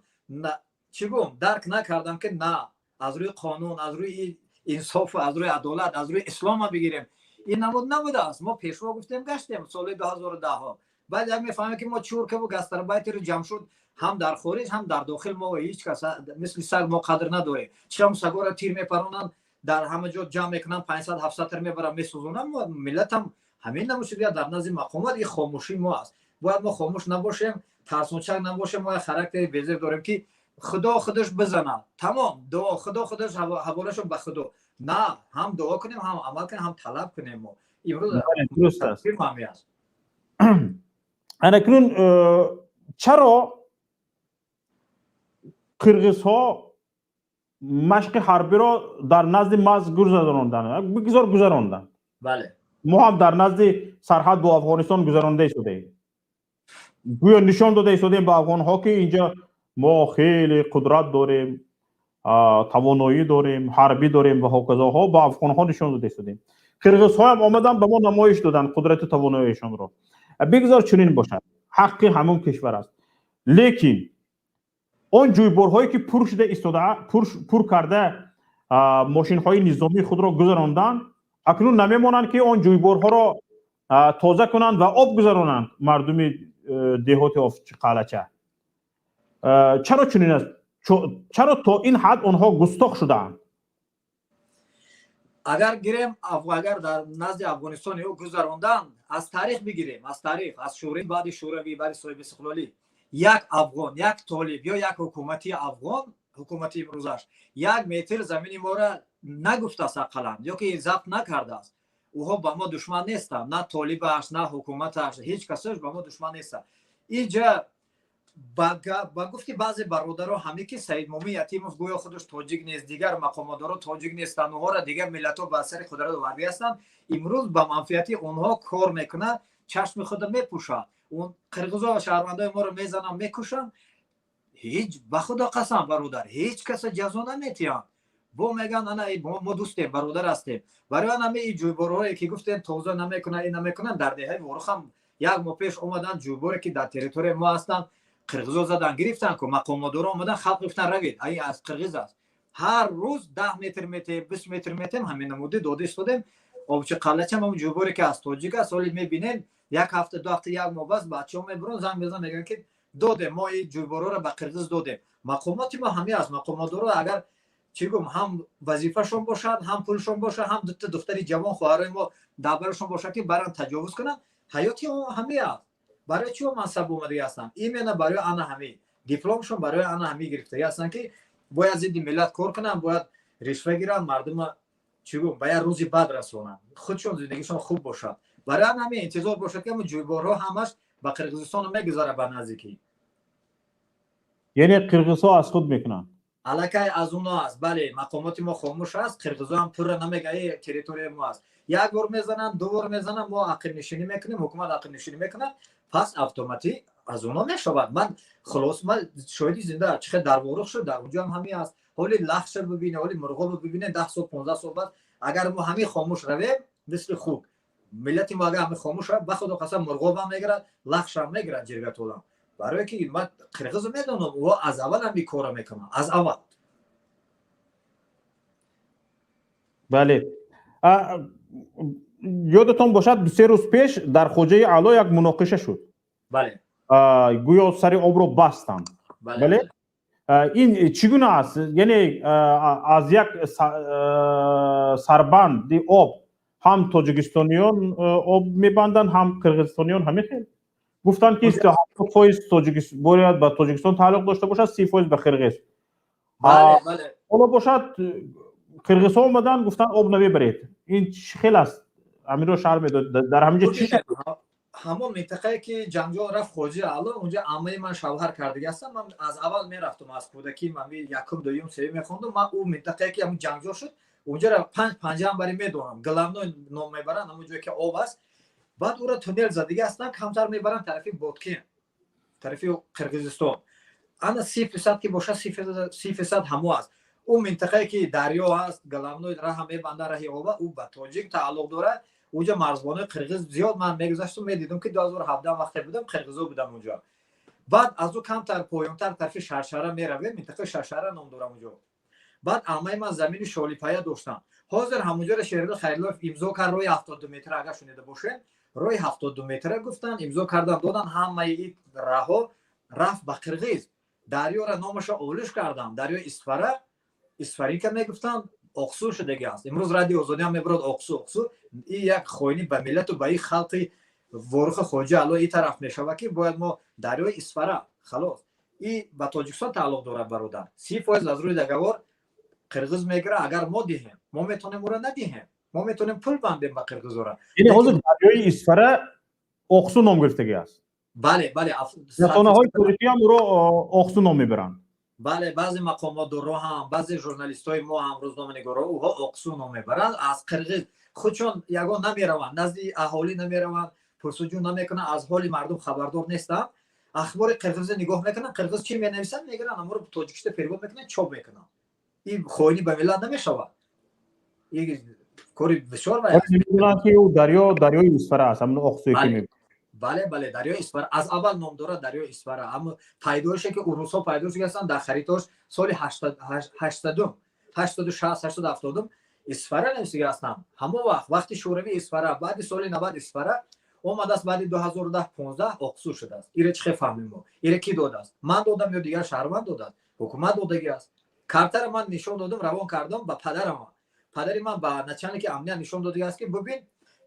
чӣ гум дарк накардам, ки на аз рӯи қонун, аз рӯи инсофу аз рӯи адолат, аз рӯи ислома бигирем, ин намуд набудааст. Мо пешво гуфтем, гаштем соли 2010. Баъд як мефаҳмем, ки мо чуркаву гастарбайтеру ҷамъ шуд, ҳам дар хориҷ, ҳам дар дохил. Мо ҳеҷ кас мисли саг мо қадр надорем. Чам сагора тир мепаронанд, дар ҳама ҷо ҷамъ мекунанд, 500 700 тир мебаранд, месӯзонанд. Миллатам ҳамин намуд. Дар назди мақомот ин хомӯшии мо аст. Бояд мо хомӯш набошем, тарсончак набошем. Мо як характери безеб дорем, ки худо худаш бизанад, тамом, дуо, худо худаш ҳаволашо ба худо. На, ҳам дуо кунем, ҳам амал кунем, ҳам талаб кунем. Мо имрӯз дуруст аст. Аст. Анакнун чаро қирғизҳо машқи ҳарбиро дар назди марз гузаронданд? Бигзор гузаронданд. Бале. Мо ҳам дар назди сарҳад бо Афғонистон гузаронда истодаем. Гӯё нишон дода истодаем ба афғонҳо, ки инҷа мо хеле қудрат дорем, тавоноӣ дорем, ҳарбӣ дорем ва ҳоказоҳо. Ба афғонҳо нишон дода истодаем. Қирғизҳоям омаданд, ба мо намоиш доданд қудрату тавоноиашонро. Бигзор чунин бошад, ҳаққи ҳамон кишвар аст. Лекин он ҷӯйборҳое ки пур шуда истода, пур карда мошинҳои низомии худро гузаронданд, акнун намемонанд, ки он ҷӯйборҳоро тоза кунанд ва об гузаронанд мардуми деҳоти Овчиқалача. Чаро чунин аст? Чаро то ин ҳад онҳо густох шудаанд? Агар гирем, агар дар назди Афғонистон ё гузаронданд, аз таърих бигирем, аз таърих, аз шӯравӣ, баъди шӯравӣ, баъди соҳиби истиқлолӣ, як афғон, як толиб ё як ҳукумати афғон, ҳукумати имрӯзаш як метр замини моро нагуфтааст ақаллан ё ки забт накардааст. Ӯҳо ба мо душман нестанд, на толибаш, на ҳукуматаш, ҳеҷ касош ба мо душман нестанд. Инҷа ба гуфти баъзе бародаро ҳаме, ки Саидмумин Ятимов гӯё худаш тоҷик нест, дигар мақомотдоро тоҷик нестанд, онҳоро дигар миллатҳо ба сари қудрат овардӣ ҳастанд, имрӯз ба манфиати онҳо кор мекунад, чашми худро мепӯшад. Қирғизо шаҳрвандои моро мезананд, мекушанд. Ҳеҷ, ба худо қасам, бародар, ҳеҷ каса ҷазо наметиҳанд. Бо мегӯянд, ана мо дӯстем, бародар ҳастем. Барои ан ҳаме ин ҷӯйборҳое ки гуфтем, тоза намекунанд, ин намекунанд. Дар деҳаи Ворух ҳам як моҳ пеш омаданд, ҷӯйборе ки дар территорияи мо ҳастанд, қирғизо задан гирифтанд ку. Мақомотдоро омадан, халқ гуфтан, равед, ай аз қирғиз аст. Ҳар рӯз 10 метр метем, 20 метр метем, ҳамин намуди дода истодем. Обчи қалачам ҳам ҷӯйборе ки аз тоҷик аст, ҳоли мебинем, як ҳафта, 2 ҳафта, як моҳ бас бачаҳо мебуранд, занг мезананд, мегӯянд, ки додем, мо ин ҷӯйборҳоро ба қирғиз додем. Мақомоти мо ҳаме аст. Мақомотдоро агар чӣ гум, ҳам вазифашон бошад, ҳам пулшон бошад, ҳам дута духтари ҷавон, хоҳарои мо даъварашон бошад, ки баранд таҷовуз кунанд, ҳаёти ҳаме аст. Барои чӣ мансаб омадагӣ ҳастанд? Именно барои ана ҳами дипломшон, барои ана ҳами гирифтагӣ ҳастанд, ки бояд зидди миллат кор кунанд, бояд ришва гиранд, мардума чӣ гум ба як рӯзи бад расонанд, худшон зиндагишон хуб бошад. Барои ан ҳами интизор бошад, ки ҷӯйборҳо ҳамаш ба Қирғизистон мегузарад ба наздикӣ. Яъне қирғизҳо аз худ мекунанд? Аллакай аз оно аст, бале. Мақомоти мо хомӯш аст, қирғизо ҳам пурра намега, территорияи мо аст. Як бор мезананд, ду бор мезананд, мо ақибнишинӣ мекунем, ҳукумат ақибнишинӣ мекунад, пас автоматӣ аз оно мешавад. Ман хулос, ман шоҳиди зинда, чӣ хел дар Ворух шуд, дар онҷо ҳам ҳамин аст. Ҳоли Лахша бибине, ҳоли Мурғобо бибине, 10 сол, 15 сол баъд, агар мо ҳамин хомӯш равем, мисли хук миллати мо, агар ҳамин хомӯш равад, ба худо қасам, Мурғобам мегирад, Лахшам мегирад, Ҷиргатолам. Барое ки ман қирғизо медонам, ӯ аз аввал ҳамин корро мекунад, аз аввал. Бале, ёдатон бошад, 2-се рӯз пеш дар Хоҷаи Аъло як муноқиша шуд. Бале. Гӯё сари обро бастанд. Бале, ин чӣ гуна аст? Яъне аз як сарбанди об ҳам тоҷикистониён об мебанданд, ҳам қирғизистониён. Ҳамин хел гуфтанд, ки 70% бояд ба Тоҷикистон тааллуқ дошта бошад, 30% ба қирғиз. Ҳоло бошад, қирғизҳо омаданд, гуфтанд, об намебаред. Ин чӣ хел аст? Ҳаминро шарҳ медод, дар ҳаминҷо чӣ? Ҳамон минтақае ки ҷанҷол рафт, Хоҷи Аъло, унҷа аммаи ман шавҳар кардагӣ ҳастам. Ман аз аввал мерафтум, аз кӯдакӣ, ман якум, дуюм, сеюм мехондум. Ман ӯ минтақае ки ҳамин ҷанҷол шуд, Унҷара панҷ панҷаам бари медонам, главной ном мебаранд, ҳамон ҷое ки об аст. Баъд ура туннел задига ҳастанд, камтар мебаранд тарафи Боткен, тарафи Қирғизистон. Ана 30% ки боша, 30% ҳамо аст. Ӯ минтақае ки дарё аст, главной раҳа мебанда, раҳи оба, ӯ ба тоҷик тааллуқ дорад. Уҷа марзбонои қирғиз зиёд. Ман мегузаштум, медидум, ки 2017 вақте будам, қирғизо будам унҷо. Баъд аз ӯ камтар поёнтар, тарафи Шаршара меравем, минтақаи Шаршара ном дорам унҷо. Баъд аммаи ман замини шолипая доштам. Ҳозир ҳамунҷоро Шерали Хайруллоев имзо кард, роҳи 72 метра, агар шунида бошем, роҳи 72 метра гуфтанд, имзо кардан, додан. Ҳамаи ин раҳо рафт ба қирғиз. Дарёра номаша олиш кардам, дарёи Исфара, Исфарика мегуфтанд, Оқсу шудаги аст. Имрӯз Радио Озодӣ ҳам мебурад Оқсу, Оқсу. И як хоинӣ ба миллату ба и халқи Воруха, Хоҷа Ало и тараф мешавад, ки бояд мо дарёи Исфара, халос, и ба Тоҷикистон тааллуқ дорад, бародар. 30% аз рӯи договор қирғиз мегирад. Агар мо диҳем, мо метавонем ӯро надиҳем, мо метавонем пул бандем ба қирғизора. Яъне ҳозир дарёи Исфара Оқсу ном гирифтагӣ аст? Бале. Расонаҳои тоҷикӣ ҳам ӯро Оқсу ном мебаранд. Бале, баъзе мақомотдорро ҳам, баъзе журналистҳои мо ҳам, рӯзноманигорҳо, ӯҳо Оқсу ном мебаранд. Аз қирғиз худшон ягон намераванд, назди аҳолӣ намераванд, пурсуҷӯ намекунанд, аз ҳоли мардум хабардор нестанд. Ахбори қирғиза нигоҳ мекунанд, қирғиз чӣ менависанд, мегиранд, аморо тоҷикишта перевод мекунанд, чоп мекунанд. Ин хоинӣ ба миллат намешавад? И кори бисёр вай аст. Медонанд, ки ӯ дарё дарёи Исфара аст, ҳамн Оқсуе ки мегӯянд. Бале, дарёи Исфара аз аввал ном дорад дарёи Исфара. Аммо пайдоише ки урусҳо пайдо шудагастанд, дар харитаош соли ҳаштадум, 860, 870-ум Исфара нависига ҳастанд. Ҳамон вақт, вақти Шӯравӣ, Исфара, баъди соли 90 Исфара омадааст, баъди 2010, 15 Оқсу шудааст. Ира чӣ хел фаҳмем мо? Ира кӣ додааст? Ман додам ё дигар шаҳрванд додааст? Ҳукумат додагӣ аст. Картара ман нишон додам, равон кардам ба падарам. Падари ман ба начальники амният нишон додагӣ аст, ки бибин,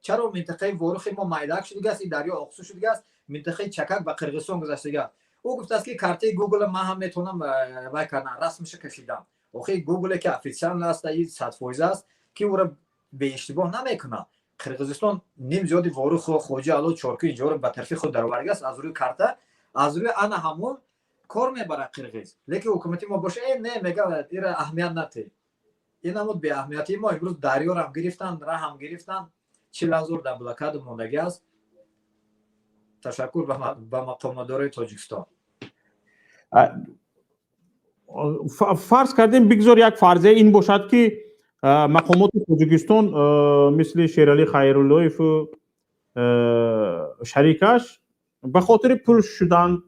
чаро минтақаи Ворухи мо майдаак шудагааст, ин дарё Оқсу шудагааст, минтақаи Чакак ба Қирғизистон гузаштагааст. Ӯ гуфтааст, ки картаи Гугла ман ҳам метавонам вай кардан, расмаша кашидам. Охи, Гугле ки официально аст, и 100% аст, ки ӯро беиштибоҳ намекунад. Қирғизистон ним зиёди Воруху, Хоҷа Ало, Чорку инҷоро ба тарафи худ даровардагааст аз рӯи карта, аз рӯи ана ҳамон кор мебарад қирғиз. Лекин ҳукумати мо боша, э, не, мега, ира аҳамият натӣ. Ин намуд беаҳамиятии мо. Имрӯз дарёрам гирифтанд, раҳам гирифтанд, 40 000 дар блокада мондагӣ аст. Ташаккур ба мақомодорои Тоҷикистон. Фарз кардем, бигзор як фарзия ин бошад, ки мақомоти Тоҷикистон мисли Шералӣ Хайруллоеву шарикаш ба хотири пул шудан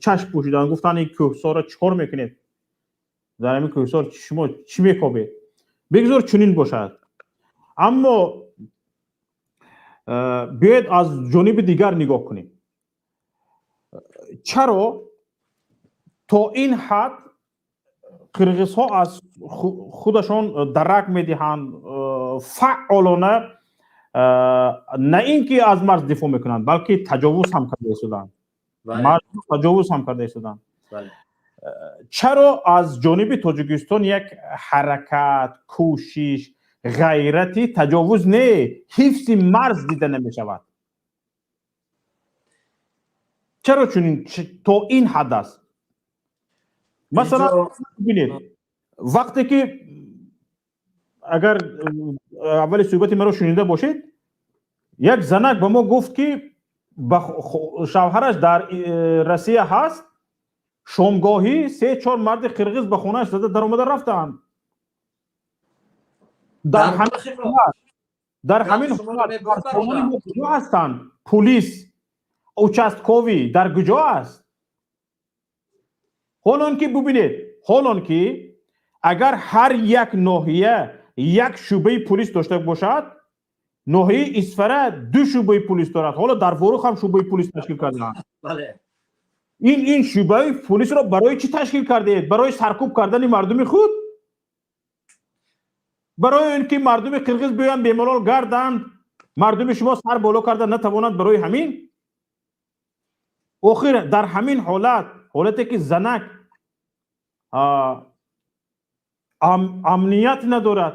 чашм пӯшидан, гуфтанд: ин кӯҳсорро чӣ кор мекунед, дар ҳамин кӯҳсор шумо чӣ мекобед? Бигзор чунин бошад, аммо биёед аз ҷониби дигар нигоҳ кунем. Чаро то ин ҳад қирғизҳо аз худашон дарак медиҳанд, фаъолона на ин ки аз марз дифоъ мекунанд, балки таҷовуз ҳам карда истоданд, таҷовуз ҳам карда истоданд? Чаро аз ҷониби Тоҷикистон як ҳаракат, кӯшиш, ғайрати таҷовуз не, ҳифзи марз дида намешавад? Чаро чунин то ин ҳад аст? Масалан, бинед, вақте ки агар аввали суҳбати маро шунида бошед, як занак ба мо гуфт, ки ба шавҳараш дар Россия ҳаст, шомгоҳӣ се чор марди қирғиз ба хонааш зада даромада рафтаанд. Дар ҳамин мо куҷо ҳастанд? Пулис участковый дар куҷо аст? Ҳолон ки бубинед, ҳолон ки агар ҳар як ноҳия як шӯъбаи пулис дошта бошад, ноҳияи Исфара ду шӯъбаи пулис дорад. Ҳоло дар Ворух ҳам шӯъбаи пулис ташкил кардаанд. Ин шӯъбаи пулисро барои чӣ ташкил кардаед? Барои саркӯб кардани мардуми худ? Барои он ки мардуми қирғиз биёянд, бемалол гарданд, мардуми шумо сар боло карда натавонанд? Барои ҳамин? Охир дар ҳамин ҳолат, ҳолате ки занак амният надорад,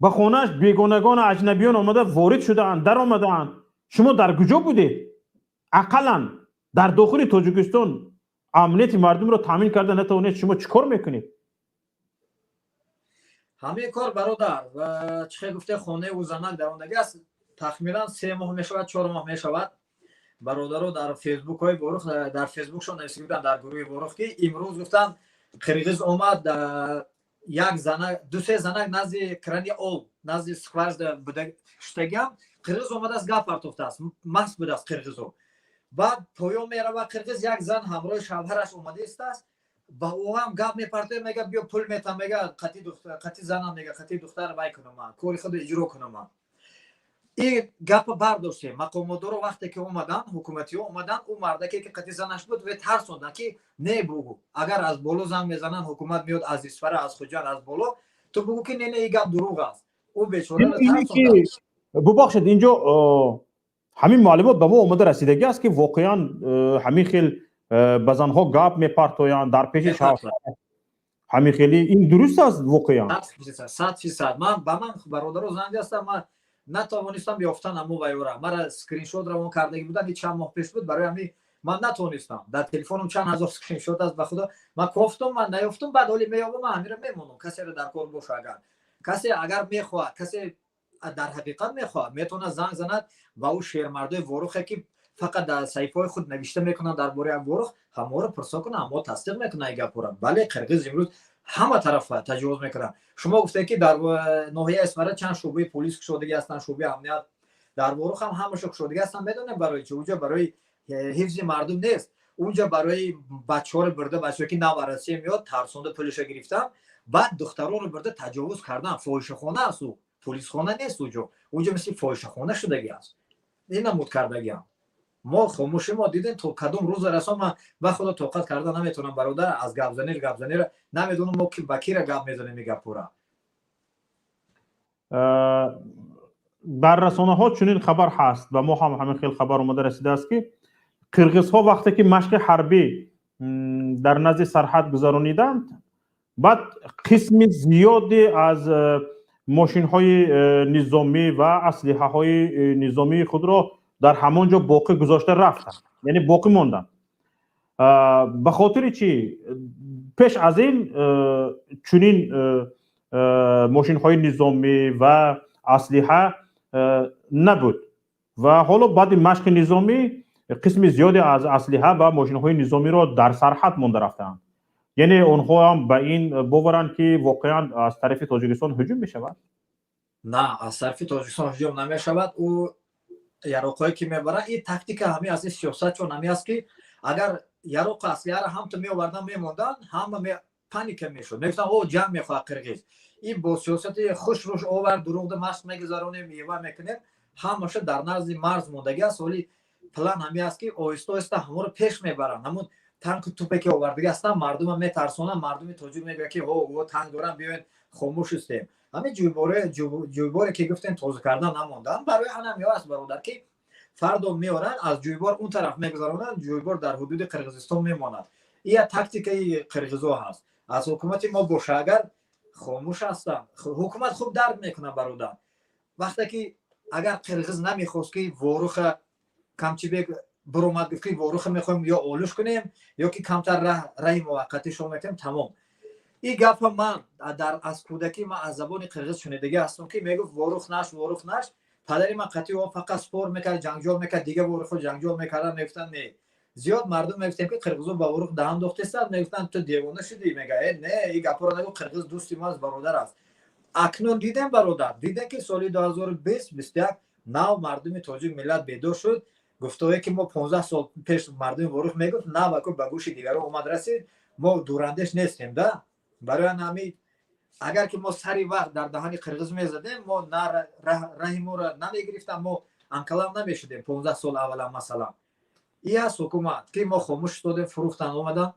ба хонааш бегонагону аҷнабиён омада ворид шудаанд, даромадаанд, шумо дар куҷо будед? Ақаллан дар дохили Тоҷикистон амнияти мардумро таъмин карда натавонед, шумо чӣ кор мекунед? Ҳамин кор, бародар, чӣ хел гуфте, хонаи ӯ занак дарондагӣ аст, тахминан 3 моҳ мешавад, 4 моҳ мешавад. Бародаро дар фейсбукҳои Ворух, дар фейсбукшон нависта буданд, дар гурӯҳи Ворух, ки имрӯз гуфтанд, қирғиз омад, як занак, дусе занак назди крани об, назди скважина буда шудагиам, қирғиз омадааст, гап партофтааст, маст будааст қирғизо. Баъд поён мерава қирғиз, як зан ҳамроҳи шавҳараш омада истааст, ба ӯ ҳам гап мепартояд, мега, биё, пул метам, мега, қати занам, мега, қати духтар вай кунам, ман кори худро иҷро кунам. Ман ин гапа бардоштем. Мақомотдоро вақте ки омаданд, ҳукуматиҳо омаданд, ӯ мардаке ки қати занаш буд, ве тарсонданд, ки не, бугӯ, агар аз боло занг мезананд, ҳукумат меёд аз Исфара, аз Хуҷанд, аз боло, ту бугӯ, ки не, не, ин гап дурӯғ аст. Ӯ бечораро тарсонданд. Бубахшед, инҷо ҳамин маълумот ба мо омада расидагӣ аст, ки воқеан ҳамин хел ба занҳо гап мепартоянд дар пеши шавҳар, ҳамин хели, ин дуруст аст воқеан? 100%. Ман ба ман бародаро занг астам, ман натавонистам ёфтан аммо вайора мара скриншот равон кардагӣ буданд, чанд моҳ пеш буд. Барои ҳамин ман натавонистам, дар телефонам чанд ҳазор скриншот аст, ба худо, ман кофтум, ман наёфтум. Баъд ҳоли меёбам, ман ҳамира мемонам. Касеро дар кор боша, агар касе агар мехоҳад, касе дар ҳақиқат мехоҳад, метавонад занг занад ба ӯ шермардои Ворухе, ки фақат дар саҳифаҳои худ навишта мекунанд дар бораи Ворух, ҳаморо пурсо кунад, ҳамо тасдиқ мекунад ин гапҳоро. Бале, қирғиз имрӯз ҳама тараф таҷовуз мекунанд. Шумо гуфтед, ки дар ноҳияи Исфара чанд шӯъбаи полис кушодагӣ ҳастанд, шӯъбаи амният, дар Ворух ҳам ҳамаша кушодагӣ ҳастанд. Медонем барои чи? Уҷа барои ҳифзи мардум нест, унҷа барои бачаҳоро бурда, бачаҳое ки нав Россия меёд, тарсонда, пулиша гирифтан, баъд духтаронро бурда таҷовуз кардан. Фоҳишахона аст ӯ, полисхона нест уҷо, уҷо мисли фоҳишахона шудагӣ аст. Ин намуд кардагиам. Мо хомӯши мо дидем то кадом рӯза расон. Ман ба худо тоқат карда наметавонам, бародар, аз гапзанир гапзанира намедонам, мо ба кира гап мезанем ин гапҳоро. Дар расонаҳо чунин хабар ҳаст, ба мо ҳам ҳамин хел хабар омада расидааст, ки қирғизҳо вақте ки машқи ҳарбӣ дар назди сарҳад гузарониданд, баъд қисми зиёде аз мошинҳои низомӣ ва аслиҳаҳои низомии худро дар ҳамон ҷо боқӣ гузошта рафтанд, яъне боқӣ монданд. Ба хотири чӣ? Пеш аз ин чунин мошинҳои низомӣ ва аслиҳа набуд ва ҳоло баъди машқи низомӣ қисми зиёде аз аслиҳа ва мошинҳои низомиро дар сарҳад монда рафтаанд. Яъне онҳо ҳам ба ин боваранд, ки воқеан аз тарафи Тоҷикистон ҳуҷум мешавад? На, аз тарафи Тоҷикистон ҳуҷум намешавад. Ӯ яроқҳое ки мебаранд, ин тактика ҳамин аст, ин сиёсатшон ҳамин аст, ки агар яроқу аслиҳаро ҳамто меовардан, мемонданд, ҳама паника мешуд, мегуфтанд, о, ҷанг мехоҳад қирғиз. Ин бо сиёсати хушруш овард, дурӯғда машқ мегузаронем, ива мекунем, ҳамаша дар назди марз мондагӣ аст. Ҳоли план ҳамин аст, ки оҳиста оҳиста ҳаморо пеш мебаранд. Ҳамун танку тупе ки овардагӣ ҳастанд, мардума метарсонанд. Мардуми тоҷик мегӯяд, ки о, танк дорам, биёен, хомӯш истем. Ҳамин ҷӯйборе ки гуфтем, тоза кардан намонданд. Барои ҳанам аст, бародар, ки фардо меоранд, аз ҷӯйбор он тараф мегузаронанд, ҷӯйбор дар ҳудуди Қирғизистон мемонад. Ин як тактикаи қирғизо ҳаст. Аз ҳукумати мо боша, агар хомӯш ҳастанд, ҳукумат хуб дарк мекунад, бародар. Вақте ки агар қирғиз намехост, ки Воруха Камчибек биромад, гуфт, ки Воруха мехоҳем ё олуш кунем, ё ки камтар раҳи муваққатӣ шо метем, тамом. Ин гапа ман дар аз кӯдакӣ ман аз забони қирғиз шунидагӣ ҳастам, ки мегуфт: «Ворух наш, Ворух наш». Падари ман қатъи о фақат спор мекард, ҷанҷол мекард, дига Ворухо ҷанҷол мекарданд, мегуфтанд, не, зиёд мардум мегуфтем, ки қирғизо ба Ворух даҳан дохтестанд. Мегуфтанд, ту девона шудӣ. Мега, э, не, ин гапҳоро нагӯ, қирғиз дӯсти мо аст, бародар аст. Акнун дидем, бародар, дидем, ки соли 2020, 21 нав мардуми тоҷик, миллат бедор шуд. Гуфтое ки мо 15 сол пеш мардуми Ворух мегуфт, нав аку ба гӯши дигарон омад расид. Мо дурандеш нестем да. Барои ҳамин, агар ки мо сари вақт дар даҳани қирғиз мезадем, мо на раҳи моро намегирифтам, мо анклав намешудем 15 сол аввала. Масалан, и аст ҳукумат, ки мо хомӯш додем, фурӯхтан, омадан,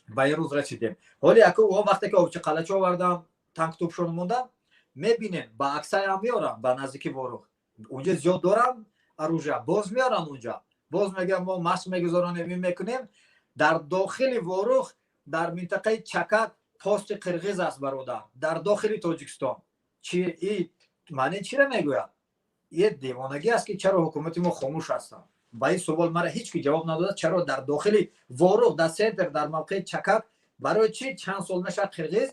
ба ин рӯз расидем. Ҳоли яку о вақте ки Овчи Қалача овардам, танк тупшон мондан, мебинем, ба Аксаям меорам, ба наздики Ворух, унҷа зиёд дорам оружия, боз меорам унҷа, боз мегӯям, мо машқ мегузаронем, ин мекунем. Дар дохили Ворух, дар минтақаи Чакак пости қирғиз аст, бародар, дар дохили Тоҷикистон. Чи и маъне чира мегӯяд? Е девонагӣ аст, ки чаро ҳукумати мо хомӯш ҳастанд? Ба ин суол мара ҳеҷ ки ҷавоб надодад. Чаро дар дохили Ворух, дар центр, дар мавқеи Чакак, барои чӣ чанд сол мешавад қирғиз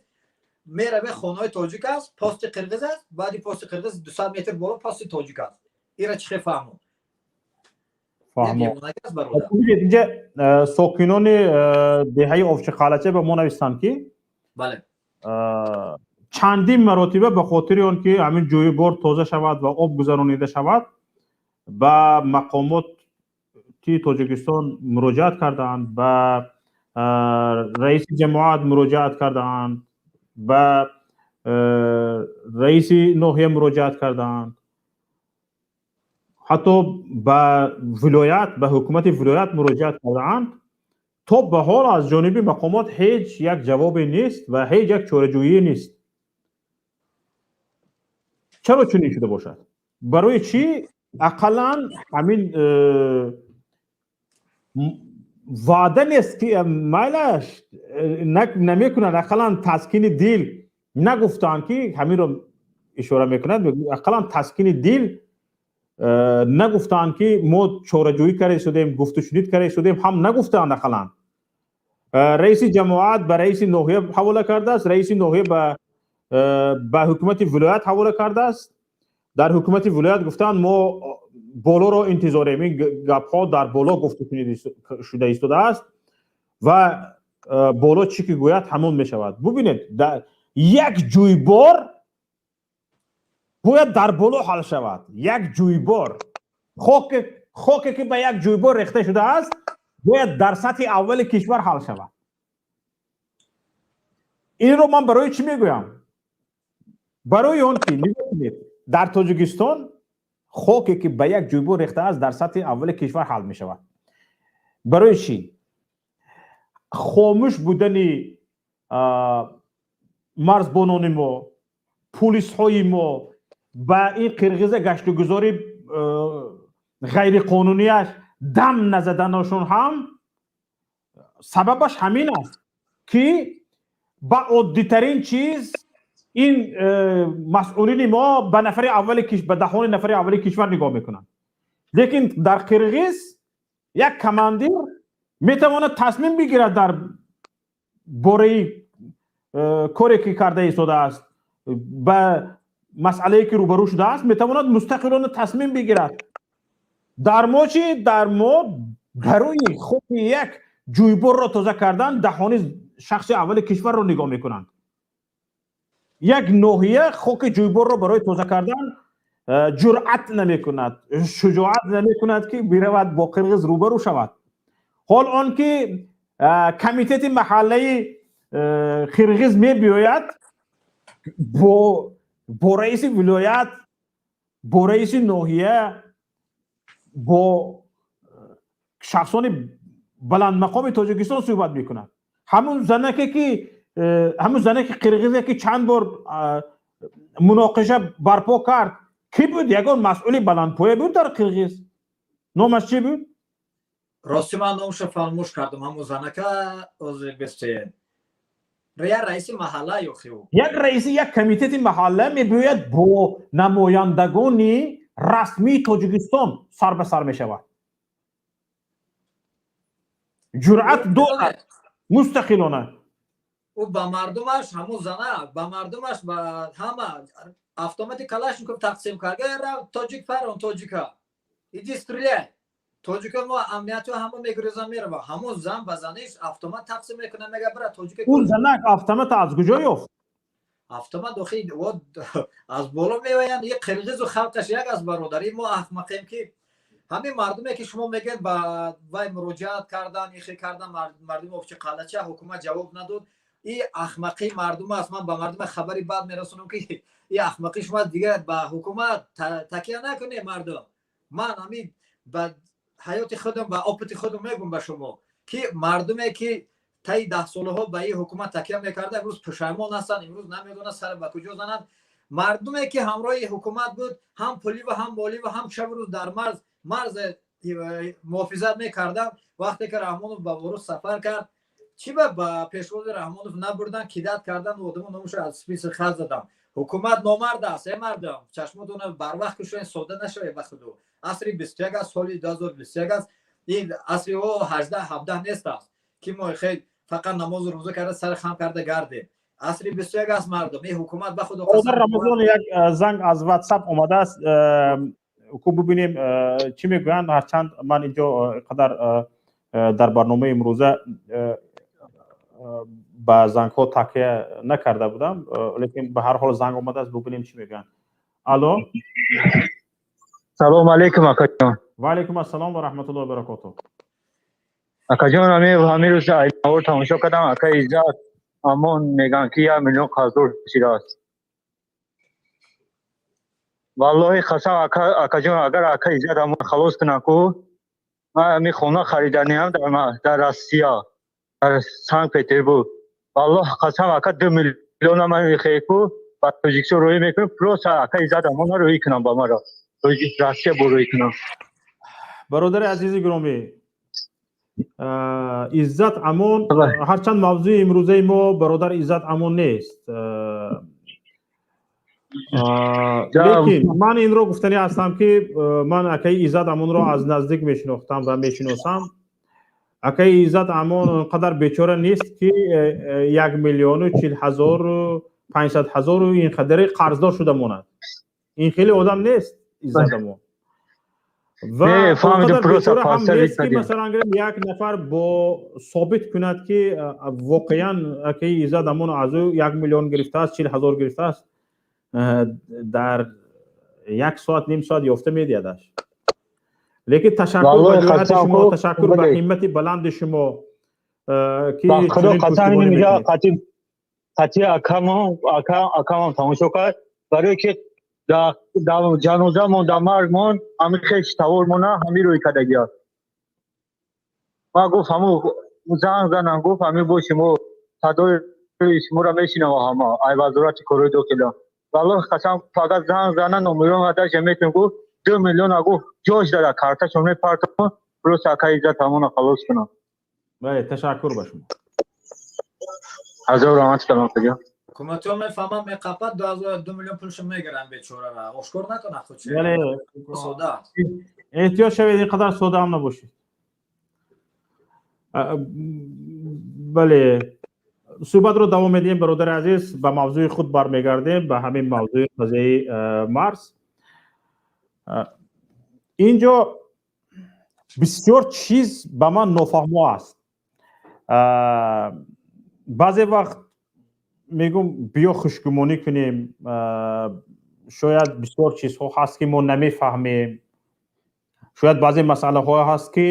Мераве, хонаҳои тоҷик аст, пости қирғиз аст, баъди пости қирғиз 200 метр боло пости тоҷик аст. Ира чӣ хел фаҳмон? Фаҳмо. Инҷа сокинони деҳаи Овчиқалача ба мо навистанд, ки бале, чандин маротиба ба хотири он ки ҳамин ҷӯйбор тоза шавад ва об гузаронида шавад, ба мақомоти Тоҷикистон муроҷиат кардаанд, ба раиси ҷамоат муроҷиат кардаанд, ба раиси ноҳия муроҷиат кардаанд, ҳатто ба вилоят, ба ҳукумати вилоят муроҷиат кардаанд. То ба ҳол аз ҷониби мақомот ҳеҷ як ҷавобе нест ва ҳеҷ як чораҷӯӣ нест. Чаро чунин шуда бошад? Барои чӣ ақаллан ҳамин ваъда нест, ки майлаш намекунанд, ақаллан таскини дил нагуфтанд, ки ҳаминро ишора мекунад, ақаллан таскини дил нагуфтанд, ки мо чораҷӯӣ карда истодем, гуфтушунид карда истодем, ҳам нагуфтаанд. Ақаллан раиси ҷамоат ба раиси ноҳия ҳавола кардааст, раиси ноҳия ба ҳукумати вилоят ҳавола кардааст. Дар ҳукумати вилоят гуфтанд, мо болоро интизорем, ин гапҳо дар боло гуфтушунид шуда истодааст ва боло чӣ ки гӯяд, ҳамон мешавад. Бубинед, як ҷӯйбор бояд дар боло ҳал шавад. Як ҷӯйбор, хоке ки ба як ҷӯйбор рехта шудааст, бояд дар сатҳи аввали кишвар ҳал шавад. Инро ман барои чӣ мегӯям? Барои он ки, нигоҳ кунед, дар Тоҷикистон хоке ки ба як ҷӯйбор рехтааст, дар сатҳи аввали кишвар ҳал мешавад. Барои чӣ? Хомӯш будани марзбонони мо, пулисҳои мо ба ин қирғиза гаштугузори ғайриқонунияш дам назаданашон ҳам сабабаш ҳамин аст, ки ба оддитарин чиз ин масъулини мо ба нафари аввали, ба даҳони нафари аввали кишвар нигоҳ мекунанд. Лекин дар Қирғиз як командир метавонад тасмим бигирад дар бораи коре ки карда истодааст, ба масъалае ки рӯбарӯ шудааст, метавонад мустақилона тасмим бигирад. Дар мо чӣ? Дар мо барои хоки як ҷӯйборро тоза кардан даҳони шахси аввали кишварро нигоҳ мекунанд. Як ноҳия хоки ҷӯйборро барои тоза кардан ҷуръат намекунад, шуҷоат намекунад, ки биравад, бо қирғиз рӯбарӯ шавад. Ҳол он ки комитети маҳаллаи қирғиз мебиёяд, бо раиси вилоят, бо раиси ноҳия, бо шахсони баландмақоми Тоҷикистон суҳбат мекунад. Ҳамун занаки қирғизе ки чанд бор муноқиша барпо кард, кӣ буд? Ягон масъули баландпоя буд дар Қирғиз, номаш чӣ буд? Рости, ман номаша фаромӯш кардам. Ҳамун занака ҳозир бестен, як раиси маҳалла ёхи. Як раиси як комитети маҳалла мебиёяд, бо намояндагони расмии Тоҷикистон сар ба сар мешавад, ҷуръат дорад мустақилона. Ӯ ба мардумаш, ҳамун зана ба мардумаш, ба ҳама автомати Калашников тақсим кард: тоҷик фарон, тоҷика, иди стреляй. Тоҷика мо амнияту ҳама мегурезан, мерава. Ҳамун зан ба заниш автомат тақсим мекунад, мега: бира, тоҷика. Ӯ занак автомата аз куҷо ёфт? Автомат охи аз боло меоянд. И қирғизу халқаш як аз бародари мо аҳмақем, ки ҳамин мардуме ки шумо мегӯед, ба вай муроҷиат кардан, ихе кардан, мардуми Овчиқалача, ҳукумат ҷавоб надод. И ахмақии мардум аст. Ман ба мардуме хабари бад мерасонам, ки и ахмақи шумо, дигар ба ҳукумат такя накунед, мардум. Ман ҳамин ба ҳаёти худам, ба опыти худам мегӯм ба шумо, ки мардуме ки таи даҳсолаҳо ба ин ҳукумат такя мекарда, имрӯз пушаймон ҳастанд, имрӯз намедонанд сара ба куҷо зананд. Мардуме ки ҳамроҳи ҳукумат буд, ҳам пулӣ ва ҳам молӣ ва ҳам шабу рӯз дар марз муҳофизат мекарданд, вақте ки Раҳмонов ба Ворус сафар кард, чӣ ба пешвози Раҳмонов набурдан, кидать кардан, одамо номашо аз список хат задан. Ҳукумат номард аст. Э мардум, чашмотона барвақт кушоед, сода нашавед ба худу. Асри 21 аст, соли 2021 аст. Ин асри о 18 17 нест аст, ки мо хел фақат намозу рӯза карда, сари хам карда гардем. Асри 21 аст мардум. Ин ҳукумат ба худо Бародар Рамазон, як занг аз WhatsApp омадааст, ку бубинем чӣ мегӯянд. Ҳарчанд ман инҷо қадар дар барномаи имрӯза ба зангҳо такя накарда будам, лекин ба ҳар ҳол занг омадааст, бубинем чӣ мегӯянд. Алло. Салом алейкум, акаҷон. Ва алейкум ассалом ва раҳматуллоҳи ва баракотуҳ. Акаҷон, ҳамин рӯз навор тамошо кардам, ака Иззат Амон мегӯянд, ки 1 миллион қарздор шудааст. Валлоҳи қасам, акаҷон, агар ака Иззат Амон халос кунанд ку, ман ҳамин хона хариданиам дар Россия, дар Санкт Петербург. Валлоҳ қасам, ака, 2 миллиона ман мехоҳем ку, ба Тоҷикистон роҳӣ мекунем, просто ака Иззат Амона роҳӣ кунам, ба маро Россия бо роҳӣ кунам. Бародари азизи гиромӣ, Иззат Амон, ҳарчанд мавзӯи имрӯзаи мо бародар Иззат Амон нест, лекин ман инро гуфтанӣ ҳастам, ки ман акаи Иззат Амонро аз наздик мешинохтам ва мешиносам. Акаи Иззат Амон он қадар бечора нест, ки 1 040 500 000 ин қадаре қарздор шуда монад. Ин хеле одам нест Иззат Амон. Ва бечора ҳам нест, ки масалан гирем, як нафар бо собит кунад, ки воқеан акаи Иззат Амон аз ӯ 1 миллион гирифтааст, 40 ҳазор гирифтааст, дар як соат, ним соат ёфта медиҳадаш. Лекин ташаккур ба ҷуръати шумо, ташаккур ба ҳиммати баланди шумо, ки Худо қасам, қатъи акамам тамошо кард, барое ки дар ҷанозамон, дар маргмон ҳамин хеш тавормона ҳамин рӯй кардагиаст. Ман гуфт, ҳамун занг занам, гуфт, ҳамин бо шумо садои шуморо мешинава ҳама ай вазорати корҳои дохила. Валлоҳи қасам, фақат занг зана, номерон адаша метавон, гуфт, 2 миллиона, гуфт, ҷош дара карташон мепартам, просто ака Иззат ҳамона халос кунам. Бале, ташаккур ба шумо. Ҳазор раҳмат калом, акаҷон. Ҳукуматиён мефаҳманд, меқапад, 2 миллион пулшо мегиранд бечорара. Ошкор накунад худ. Бале. Сода аст. Эҳтиёт шавед, ин қадар сода ҳам набошед. Бале, суҳбатро давом медиҳем, бародари азиз, ба мавзӯи худ бармегардем, ба ҳамин мавзӯи қазияи марз. Инҷо бисёр чиз ба ман нофаҳмо аст. Баъзе вақт мегӯм, биё хушгумонӣ кунем, шояд бисёр чизҳо ҳаст, ки мо намефаҳмем, шояд баъзе масъалаҳо ҳаст, ки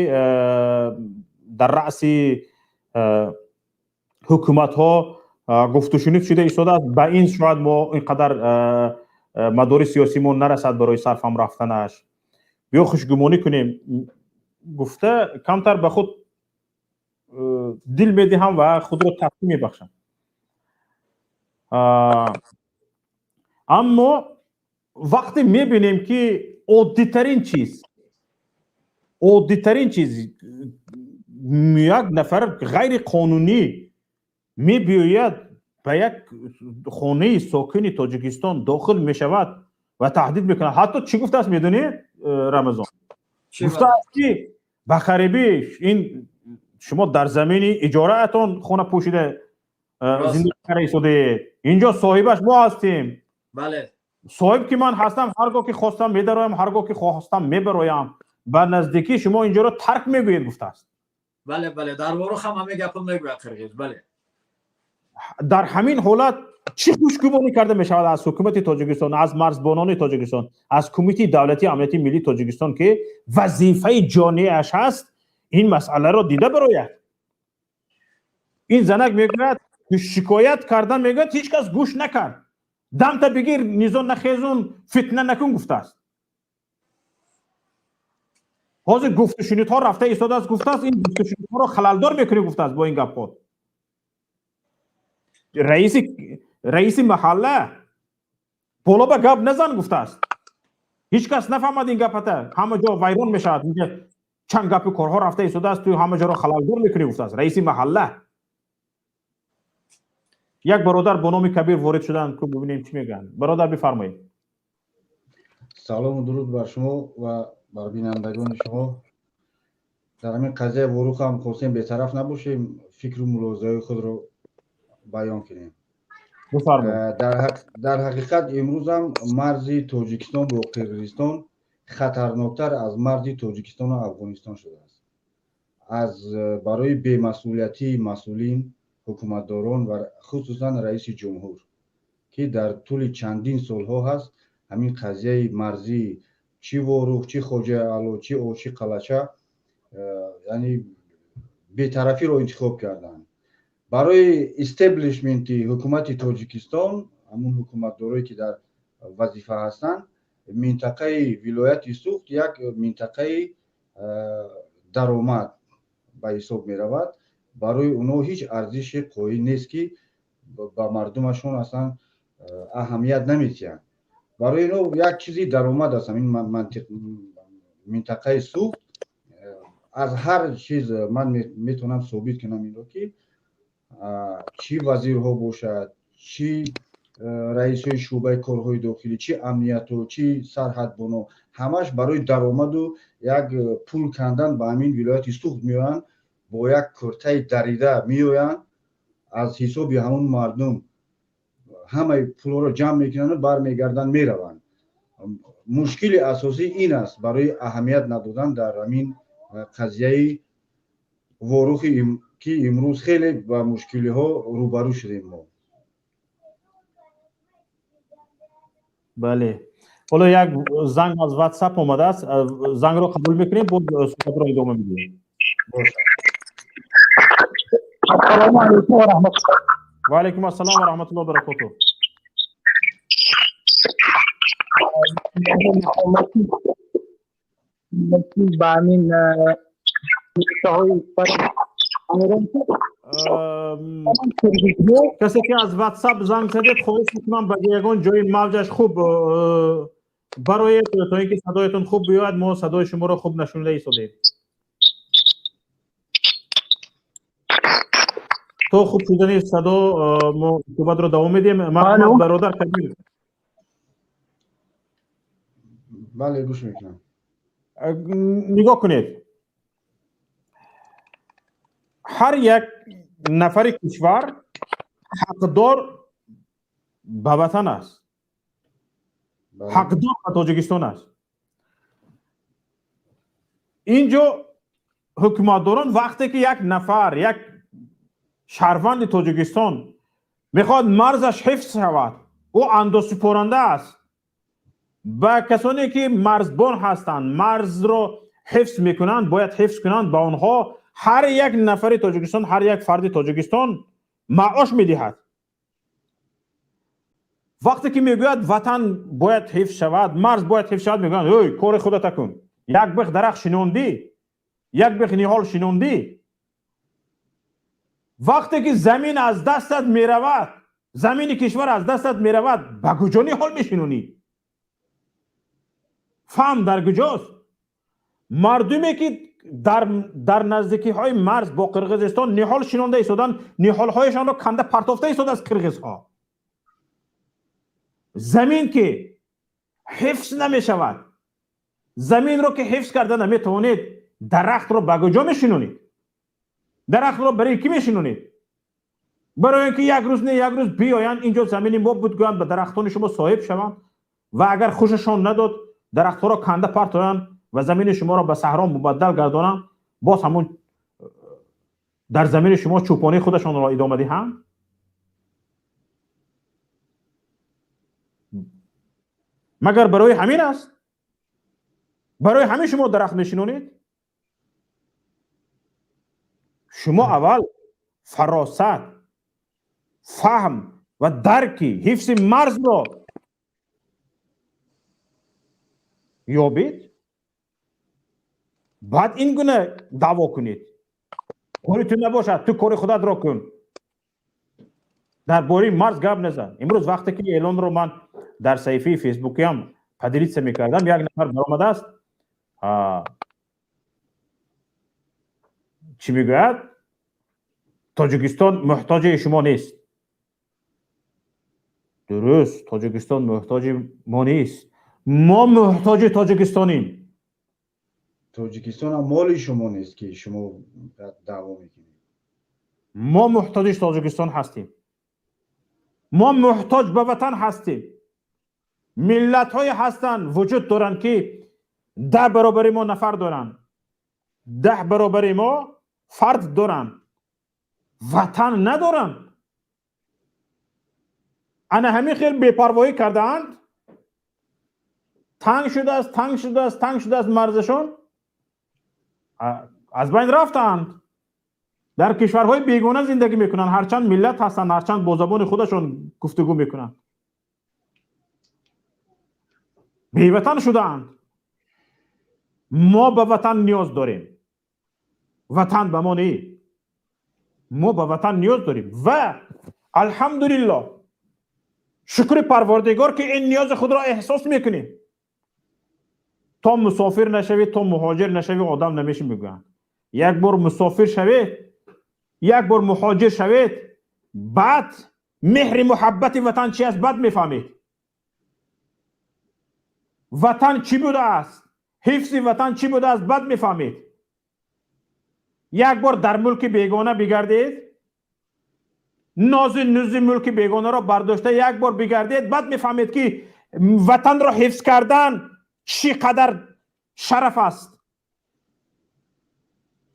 дар раъси ҳукуматҳо гуфтушунид шуда истодааст, ба ин шояд мо ин қадар мадори сиёсимон нарасад барои сарфам рафтанаш. Биё хушгумонӣ кунем гуфта, камтар ба худ дил медиҳам ва худро таслим мебахшам. Аммо вақте мебинем, ки оддитарин чиз, як нафар ғайриқонунӣ мебиёяд, ба як хонаи сокини Тоҷикистон дохил мешавад ва таҳдид мекунад. Ҳатто чӣ гуфтааст, медонед, Рамазон? Гуфтааст, ки ба қарибӣ ин шумо дар замини иҷораатон хона пӯшида зиндагӣ карда истодаед, инҷо соҳибаш мо ҳастем. Соҳиб ки ман ҳастам, ҳар гоҳ ки хостам медароям, ҳар гоҳ ки хостам мебароям, ба наздикӣ шумо инҷоро тарк мегӯед, гуфтааст. Бале, дар Ворух ҳам ҳамин гапо мегӯяд қирғиз, бале. Дар ҳамин ҳолат чӣ хушгумонӣ карда мешавад аз ҳукумати Тоҷикистон, аз марзбонони Тоҷикистон, аз Кумитаи давлатии амнияти миллии Тоҷикистон, ки вазифаи ҷонияш ҳаст ин масъаларо дида барояд? Ин занак мегӯяд, шикоят кардан, мегӯяд, ҳеҷ кас гӯш накард. Дамта бигир, низо нахезун, фитна накун, гуфтааст. Ҳозир гуфтушунидҳо рафта истодааст, гуфтааст, ин гуфтушунидҳоро халалдор мекунӣ, гуфтааст бо ин гапҳо. Раиси маҳалла боло ба гап назан, гуфтааст. Ҳеҷ кас нафаҳмад ин гапата, ҳама ҷо вайрон мешавад, инҷа чанд гапи корҳо рафта истодааст, ту ҳама ҷоро халалдор мекунӣ, гуфтааст раиси маҳалла. Як бародар бо номи Кабир ворид шуданд, ку бибинем чӣ мегӯянд. Бародар, бифармоед. Салому дуруд бар шумо ва бар бинандагони шумо. Дар ҳамин қазияи Ворух ҳам хостем бетараф набошем, фикру мулоҳизаҳои худро баён кунем. Бифармоед. Дар ҳақиқат имрӯзам марзи Тоҷикистон бо Қирғизистон хатарноктар аз марзи Тоҷикистону Афғонистон шудааст. Аз барои бемасъулиятии масъулин, ҳукуматдорон ва хусусан раиси ҷумҳур, ки дар тӯли чандин солҳо ҳаст ҳамин қазияи марзии чӣ Ворух, чӣ Хоҷаи Аъло, чӣ Очи Қалача, яъне бетарафиро интихоб карданд. Барои истеблишменти ҳукумати Тоҷикистон, ҳамун ҳукуматдорое ки дар вазифа ҳастанд, минтақаи вилояти Суғд як минтақаи даромад ба ҳисоб меравад. Барои онҳо ҳеҷ арзиши қоил нест, ки ба мардумашон аслан аҳамият намедиҳанд. Барои инҳо як чизи даромад аст ҳамин минтақаи Суғд. Аз ҳар чиз ман метавонам собит кунам инро, ки чӣ вазирҳо бошад, чӣ раисҳои шӯъбаи корҳои дохилӣ, чӣ амнияту, чӣ сарҳадбоно, ҳамаш барои даромаду як пул кандан ба ҳамин вилояти Суғд меоянд, бо як куртаи дарида меоянд, аз ҳисоби ҳамон мардум ҳамаи пулҳоро ҷамъ мекунанду бармегарданд, мераванд. Мушкили асосӣ ин аст барои аҳамият надодан дар ҳамин қазияи Ворухи, ки имрӯз хеле ба мушкилиҳо рӯбарӯ шудем мо. Бале, ҳоло як занг аз WhatsApp омадааст, зангро қабул мекунем, боз суҳбатро идома медиҳем. Ассалому алайкум ва раҳматуллоҳ. Ва алайкум ассалом ва раҳматуллоҳ ва баракотуҳ. Ба ҳамин касе ки аз WhatsApp занг задед, хоҳиш мекунам ба ягон ҷои мавҷаш хуб бароед, то ин ки садоятон хуб биёяд. Мо садои шуморо хуб нашунида истодем. То хуб шудани садо мо суҳбатро давом медиҳем. Марҳамат, бародар Кабир. Бале, гӯш мекунам. Нигоҳ кунед, ҳар як нафари кишвар ҳақдор ба ватан аст, ҳақдор ба Тоҷикистон аст. Инҷо ҳукуматдорон вақте ки як нафар, як шаҳрванди Тоҷикистон мехоҳад марзаш ҳифз шавад, ӯ андозсупоранда аст. Ба касоне ки марзбон ҳастанд, марзро ҳифз мекунанд, бояд ҳифз кунанд, ба онҳо ҳар як нафари Тоҷикистон, ҳар як фарди Тоҷикистон маош медиҳад. Вақте ки мегӯяд ватан бояд ҳифз шавад, марз бояд ҳифз шавад, мегӯянд ой, кори худата кун. Як бех дарахт шинондӣ, як бех ниҳол шинондӣ. Вақте ки замин аз дастат меравад, замини кишвар аз дастат меравад, ба куҷо ниҳол мешинонӣ? Фаҳм дар куҷост? Мардуме ки дар наздикиҳои марз бо Қирғизистон ниҳол шинонда истоданд, ниҳолҳояшонро канда партофта истодааст қирғизҳо. Замин ки ҳифз намешавад, заминро ки ҳифз карда наметавонед, дарахтро ба куҷо мешинонед? Дарахтро барои кӣ мешинонед? Барои ин ки як рӯз не як рӯз биёянд инҷо замини мо буд гӯянд, ба дарахтони шумо соҳиб шаванд ва агар хушашон надод дарахтҳоро канда партоянд ва замини шуморо ба саҳро мубаддал гардонанд, боз ҳамун дар замини шумо чӯпонии худашонро идома диҳанд? Магар барои ҳамин аст? Барои ҳамин шумо дарахт мешинонед? Шумо аввал фаросат, фаҳм ва дарки ҳифзи марзро ёбед, баъд ин гуна даъво кунед. Кори ту набошад, ту кори худатро кун. Дар бораи марз гап назан. Имрӯз вақте ки эълонро ман дар саҳифаи фейсбукиам поделиться мекардам, як нафар баромадааст, чӣ мегӯяд? Тоҷикистон муҳтоҷи шумо нест. Дуруст, Тоҷикистон муҳтоҷи мо нест. Мо муҳтоҷи Тоҷикистонем. Тоҷикистон ҳам моли шумо нест, ки шумо даъво мекунед. Мо муҳтоҷи Тоҷикистон ҳастем. Мо муҳтоҷ ба ватан ҳастем. Миллатҳое ҳастанд, вуҷуд доранд, ки 10 баробари мо нафар доранд, 10 баробари мо фард доранд, ватан надоранд. Ана ҳамин хел бепарвоӣ кардаанд. Танг шудааст, танг шудааст, танг шудааст, марзашон аз байн рафтаанд. Дар кишварҳои бегона зиндагӣ мекунанд, ҳарчанд миллат ҳастанд, ҳарчанд бо забони худашон гуфтугӯ мекунанд. Беватан шудаанд. Мо ба ватан ниёз дорем, ватан ба мо не. Мо ба ватан ниёз дорем ва алҳамдулиллоҳ, шукри Парвардигор, ки ин ниёзи худро эҳсос мекунем. То мусофир нашавӣ, то муҳоҷир нашавӣ, одам намешӣ, мегӯянд. Як бор мусофир шавед, як бор муҳоҷир шавед, баъд меҳри муҳаббати ватан чи аст, баъд мефаҳмед. Ватан чӣ будааст, ҳифзи ватан чӣ будааст, баъд мефаҳмед. Як бор дар мулки бегона бигардед, нози нузи мулки бегонаро бардошта як бор бигардед, баъд мефаҳмед, ки ватанро ҳифз кардан чӣ қадар шараф аст,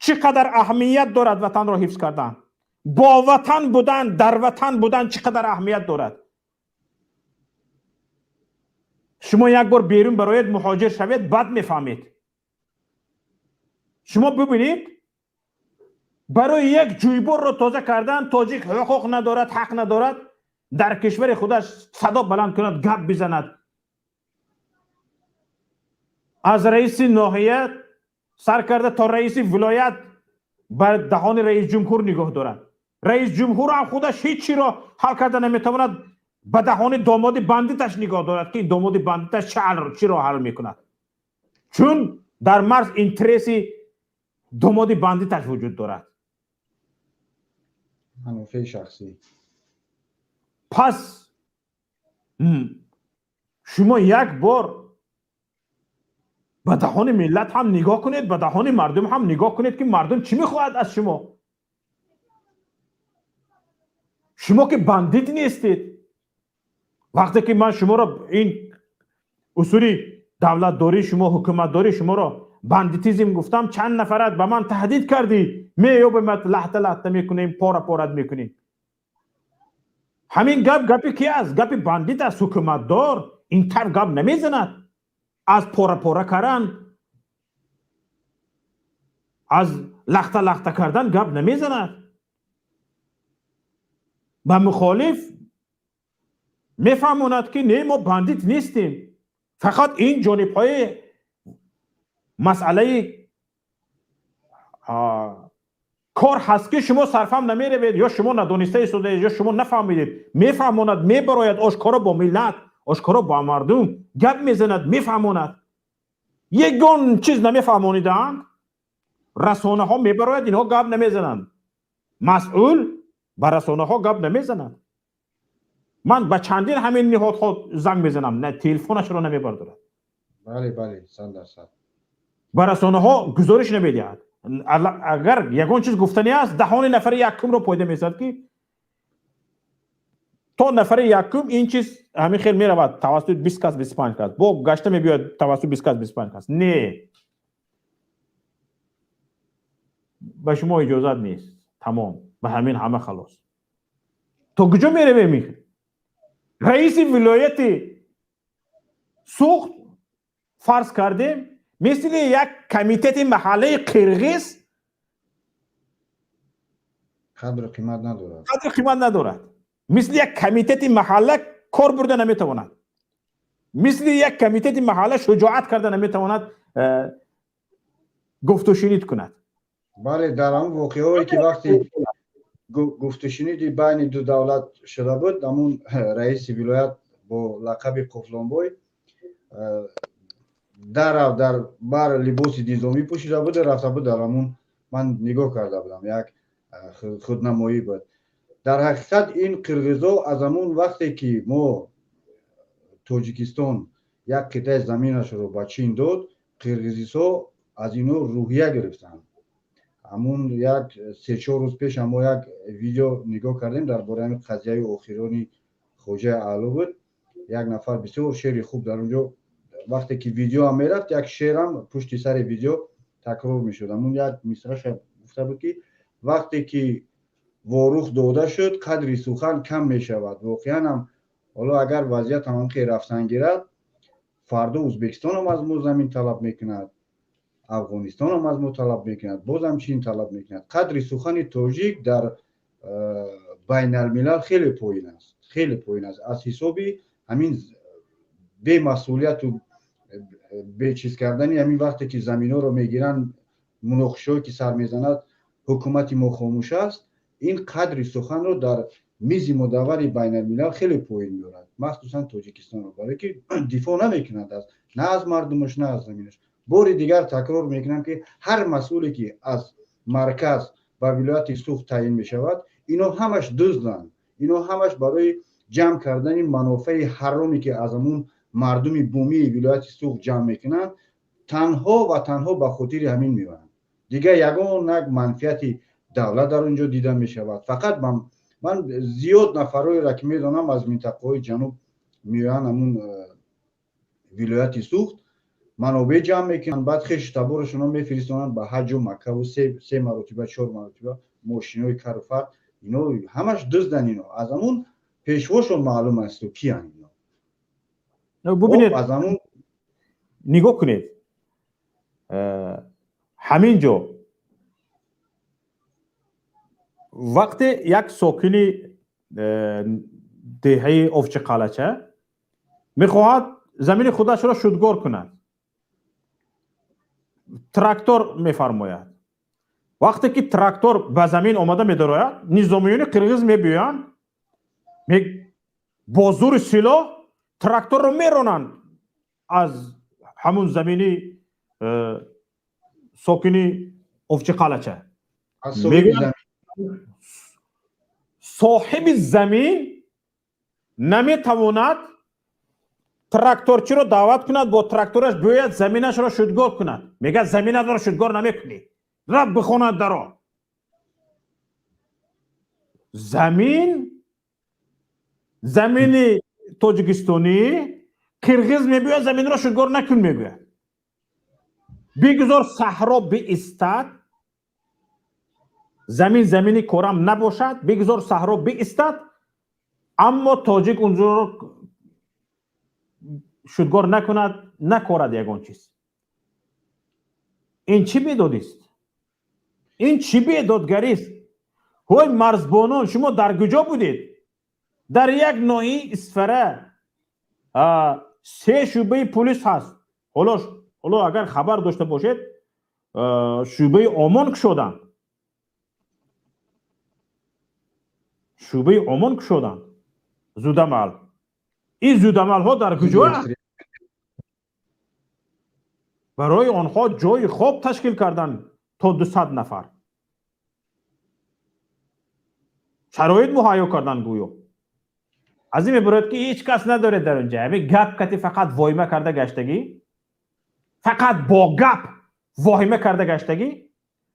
чӣ қадар аҳамият дорад ватанро ҳифз кардан, бо ватан будан, дар ватан будан чӣ қадар аҳамият дорад. Шумо як бор берун бароед, муҳоҷир шавед, баъд мефаҳмед. Шумо бибинед, барои як ҷӯйборро тоза кардан тоҷик ҳуқуқ надорад, ҳақ надорад дар кишвари худаш садо баланд кунад, гап бизанад. Аз раиси ноҳия сар карда то раиси вилоят ба даҳони раис ҷумҳур нигоҳ дорад. Раис ҷумҳур ҳам худаш ҳеҷ чиро ҳал карда наметавонад, ба даҳони домоди бандиташ нигоҳ дорад, ки домоди бандиташ чиро ҳал мекунад, чун дар марз интереси домоди бандиташ вуҷуд дорад, манофеи шахсӣ. Пас шумо як бор ба даҳони миллат ҳам нигоҳ кунед, ба даҳони мардум ҳам нигоҳ кунед, ки мардум чӣ мехоҳад аз шумо. Шумо ки бандит нестед. Вақте ки ман шуморо ин усули давлатдории шумо, ҳукуматдории шуморо бандитизм гуфтам, чанд нафарат ба ман таҳдид кардӣ, меёбемат, лаҳта лаҳта мекунем, пора порат мекунем. Ҳамин гап гапи ки аст? Гапи бандит аст. Ҳукуматдор ин тавр гап намезанад. Аз пора пора кардан, аз лахта лахта кардан гап намезанад. Ба мухолиф мефаҳмонад, ки не, мо бандит нестем, фақат ин ҷонибҳои масъалаи кор ҳаст, ки шумо сарфаҳм намеравед, ё шумо надониста истодаед, ё шумо нафаҳмидед. Мефаҳмонад, мебарояд ошкоро бо миллат, ошкоро бо мардум гап мезанад, мефаҳмонад. Ягон чиз намефаҳмонидаанд, расонаҳо мебарояд, инҳо гап намезананд. Масъул ба расонаҳо гап намезанад. Ман ба чандин ҳамин ниҳодҳо занг мезанам, на телефонашро намебардорад. Бале, бале, 100%. Ба расонаҳо гузориш намедиҳад. Агар ягон чиз гуфтанӣ аст, даҳони нафари якумро пайдо месад, ки то нафари якум ин чиз ҳамин хел меравад тавассути 20 кас, 25 кас, бо гашта мебиёяд тавассути 20 кас, 25 кас. Не, ба шумо иҷозат нест. Тамом, ба ҳамин ҳама халос. То куҷо меравем? Раиси вилояти Суғд фарз кардем, мисли як комитети маҳаллаи қирғиз қадру қимат надорад, қадру қимат надорад. Мисли як комитети маҳалла кор бурда наметавонад, мисли як комитети маҳалла шуҷоат карда наметавонад, гуфтушунид кунад. Бале, дар ҳамон воқеаҳое ки вақте гуфтушуниди байни ду давлат шуда буд, ҳамун раиси вилоят бо лақаби Қофлонбой дарав дар бар либоси низомӣ пӯшида буд, рафта буд дар ҳамун, ман нигоҳ карда будам, як худнамоӣ буд. Дар ҳақиқат ин қирғизо аз ҳамун вақте ки мо Тоҷикистон як қитъаи заминашро ба Чин дод, қирғизисо аз ино рӯҳия гирифтанд. Ҳамун як 3-4 рӯз пеш мо як видео нигоҳ кардем дар бораи ҳамин қазияи охирони Хоҷаи Аъло буд. Як нафар бисёр шеъри хуб дар он ҷо, вақте ки видеоам мерафт, як шеърам пушти сари видео такрор мешуд. Ҳамун як мисраша гуфта буд, ки вақте ки ворух дода шуд, қадри сухан кам мешавад. Воқеан ҳам, ҳоло агар вазъият ҳамон хел рафтан гирад, фардо Ӯзбекистонам аз мо замин талаб мекунад, Афғонистонам аз мо талаб мекунад, бозам Чин талаб мекунад. Қадри сухани тоҷик дар байналмилал хеле поин аст, хеле поин аст, аз ҳисоби ҳамин бемасъулияту бечиз кардани ҳамин. Вақте ки заминҳоро мегиранд, муноқишаҳое ки сар мезанад, ҳукумати мо хомӯш аст. Ин қадри суханро дар мизи мудаввари байналмилал хеле поин меорад, махсусан Тоҷикистонро, барое ки дифоъ намекунад аз на аз мардумаш, на аз заминаш. Бори дигар такрор мекунам, ки ҳар масъуле ки аз марказ ба вилояти Суғд таъин мешавад, ино ҳамаш дузданд. Ино ҳамаш барои ҷамъ кардани манофеи ҳароме, ки аз ҳамун мардуми бумии вилояти Суғд ҷамъ мекунанд, танҳо ва танҳо ба хотири ҳамин меоянд. Дигар ягон як манфиати давлат дар он ҷо дида мешавад. Фақат ман зиёд нафарҳоеро ки медонам, аз минтақаҳои ҷануб меоянд ҳамун вилояти Суғд, манобеъ ҷамъ мекунанд, баъд хешу таборашонро мефиристонанд ба ҳаҷу Маккаву се маротиба, чор маротиба мошинои кару фар. Ино ҳамаш дузданд. Ино аз ҳамун пешвошон маълум асту киянд ино. Бубинед, аз ҳамун нигоҳ кунед, ҳамин ҷо вақте як сокини деҳаи Овчиқалача мехоҳад замини худашро шудгор кунад, трактор мефармояд. Вақте ки трактор ба замин омада медарояд, низомиёни қирғиз мебиёянд, бо зури силоҳ тракторро меронанд аз ҳамун замини сокини Овчиқалача. Соҳиби замин наметавонад тракторчиро даъват кунад, бо трактораш биёяд, заминашро шудгор кунад. Мегӯяд: «Заминатро шудгор намекунӣ, раб бихонад даро». Замин замини тоҷикистонӣ, қирғиз мебиёяд, заминро шудгор накун мегӯяд, бигузор саҳро биистад, замин замини корам набошад, бигузор саҳро биистад, аммо тоҷик унҷоро шудгор накунад, накорад ягон чиз. Ин чӣ бедодист? Ин чӣ бедодгарист? Ҳой марзбонон, шумо дар куҷо будед? Дар як ноҳияи Исфара се шӯъбаи пулис ҳаст. Ҳоло агар хабар дошта бошед, шӯъбаи ОМОН кушоданд, шӯъбаи ОМОН кушоданд зудамал. Ин зудамалҳо дар куҷоанд? Барои онҳо ҷои хоб ташкил карданд, то 200 нафар шароит муҳайё карданд. Гӯё аз ин мебарояд, ки ҳеҷ кас надоред дар онҷа. Ҳамин гап кати фақат воҳима карда гаштагӣ, фақат бо гап воҳима карда гаштагӣ.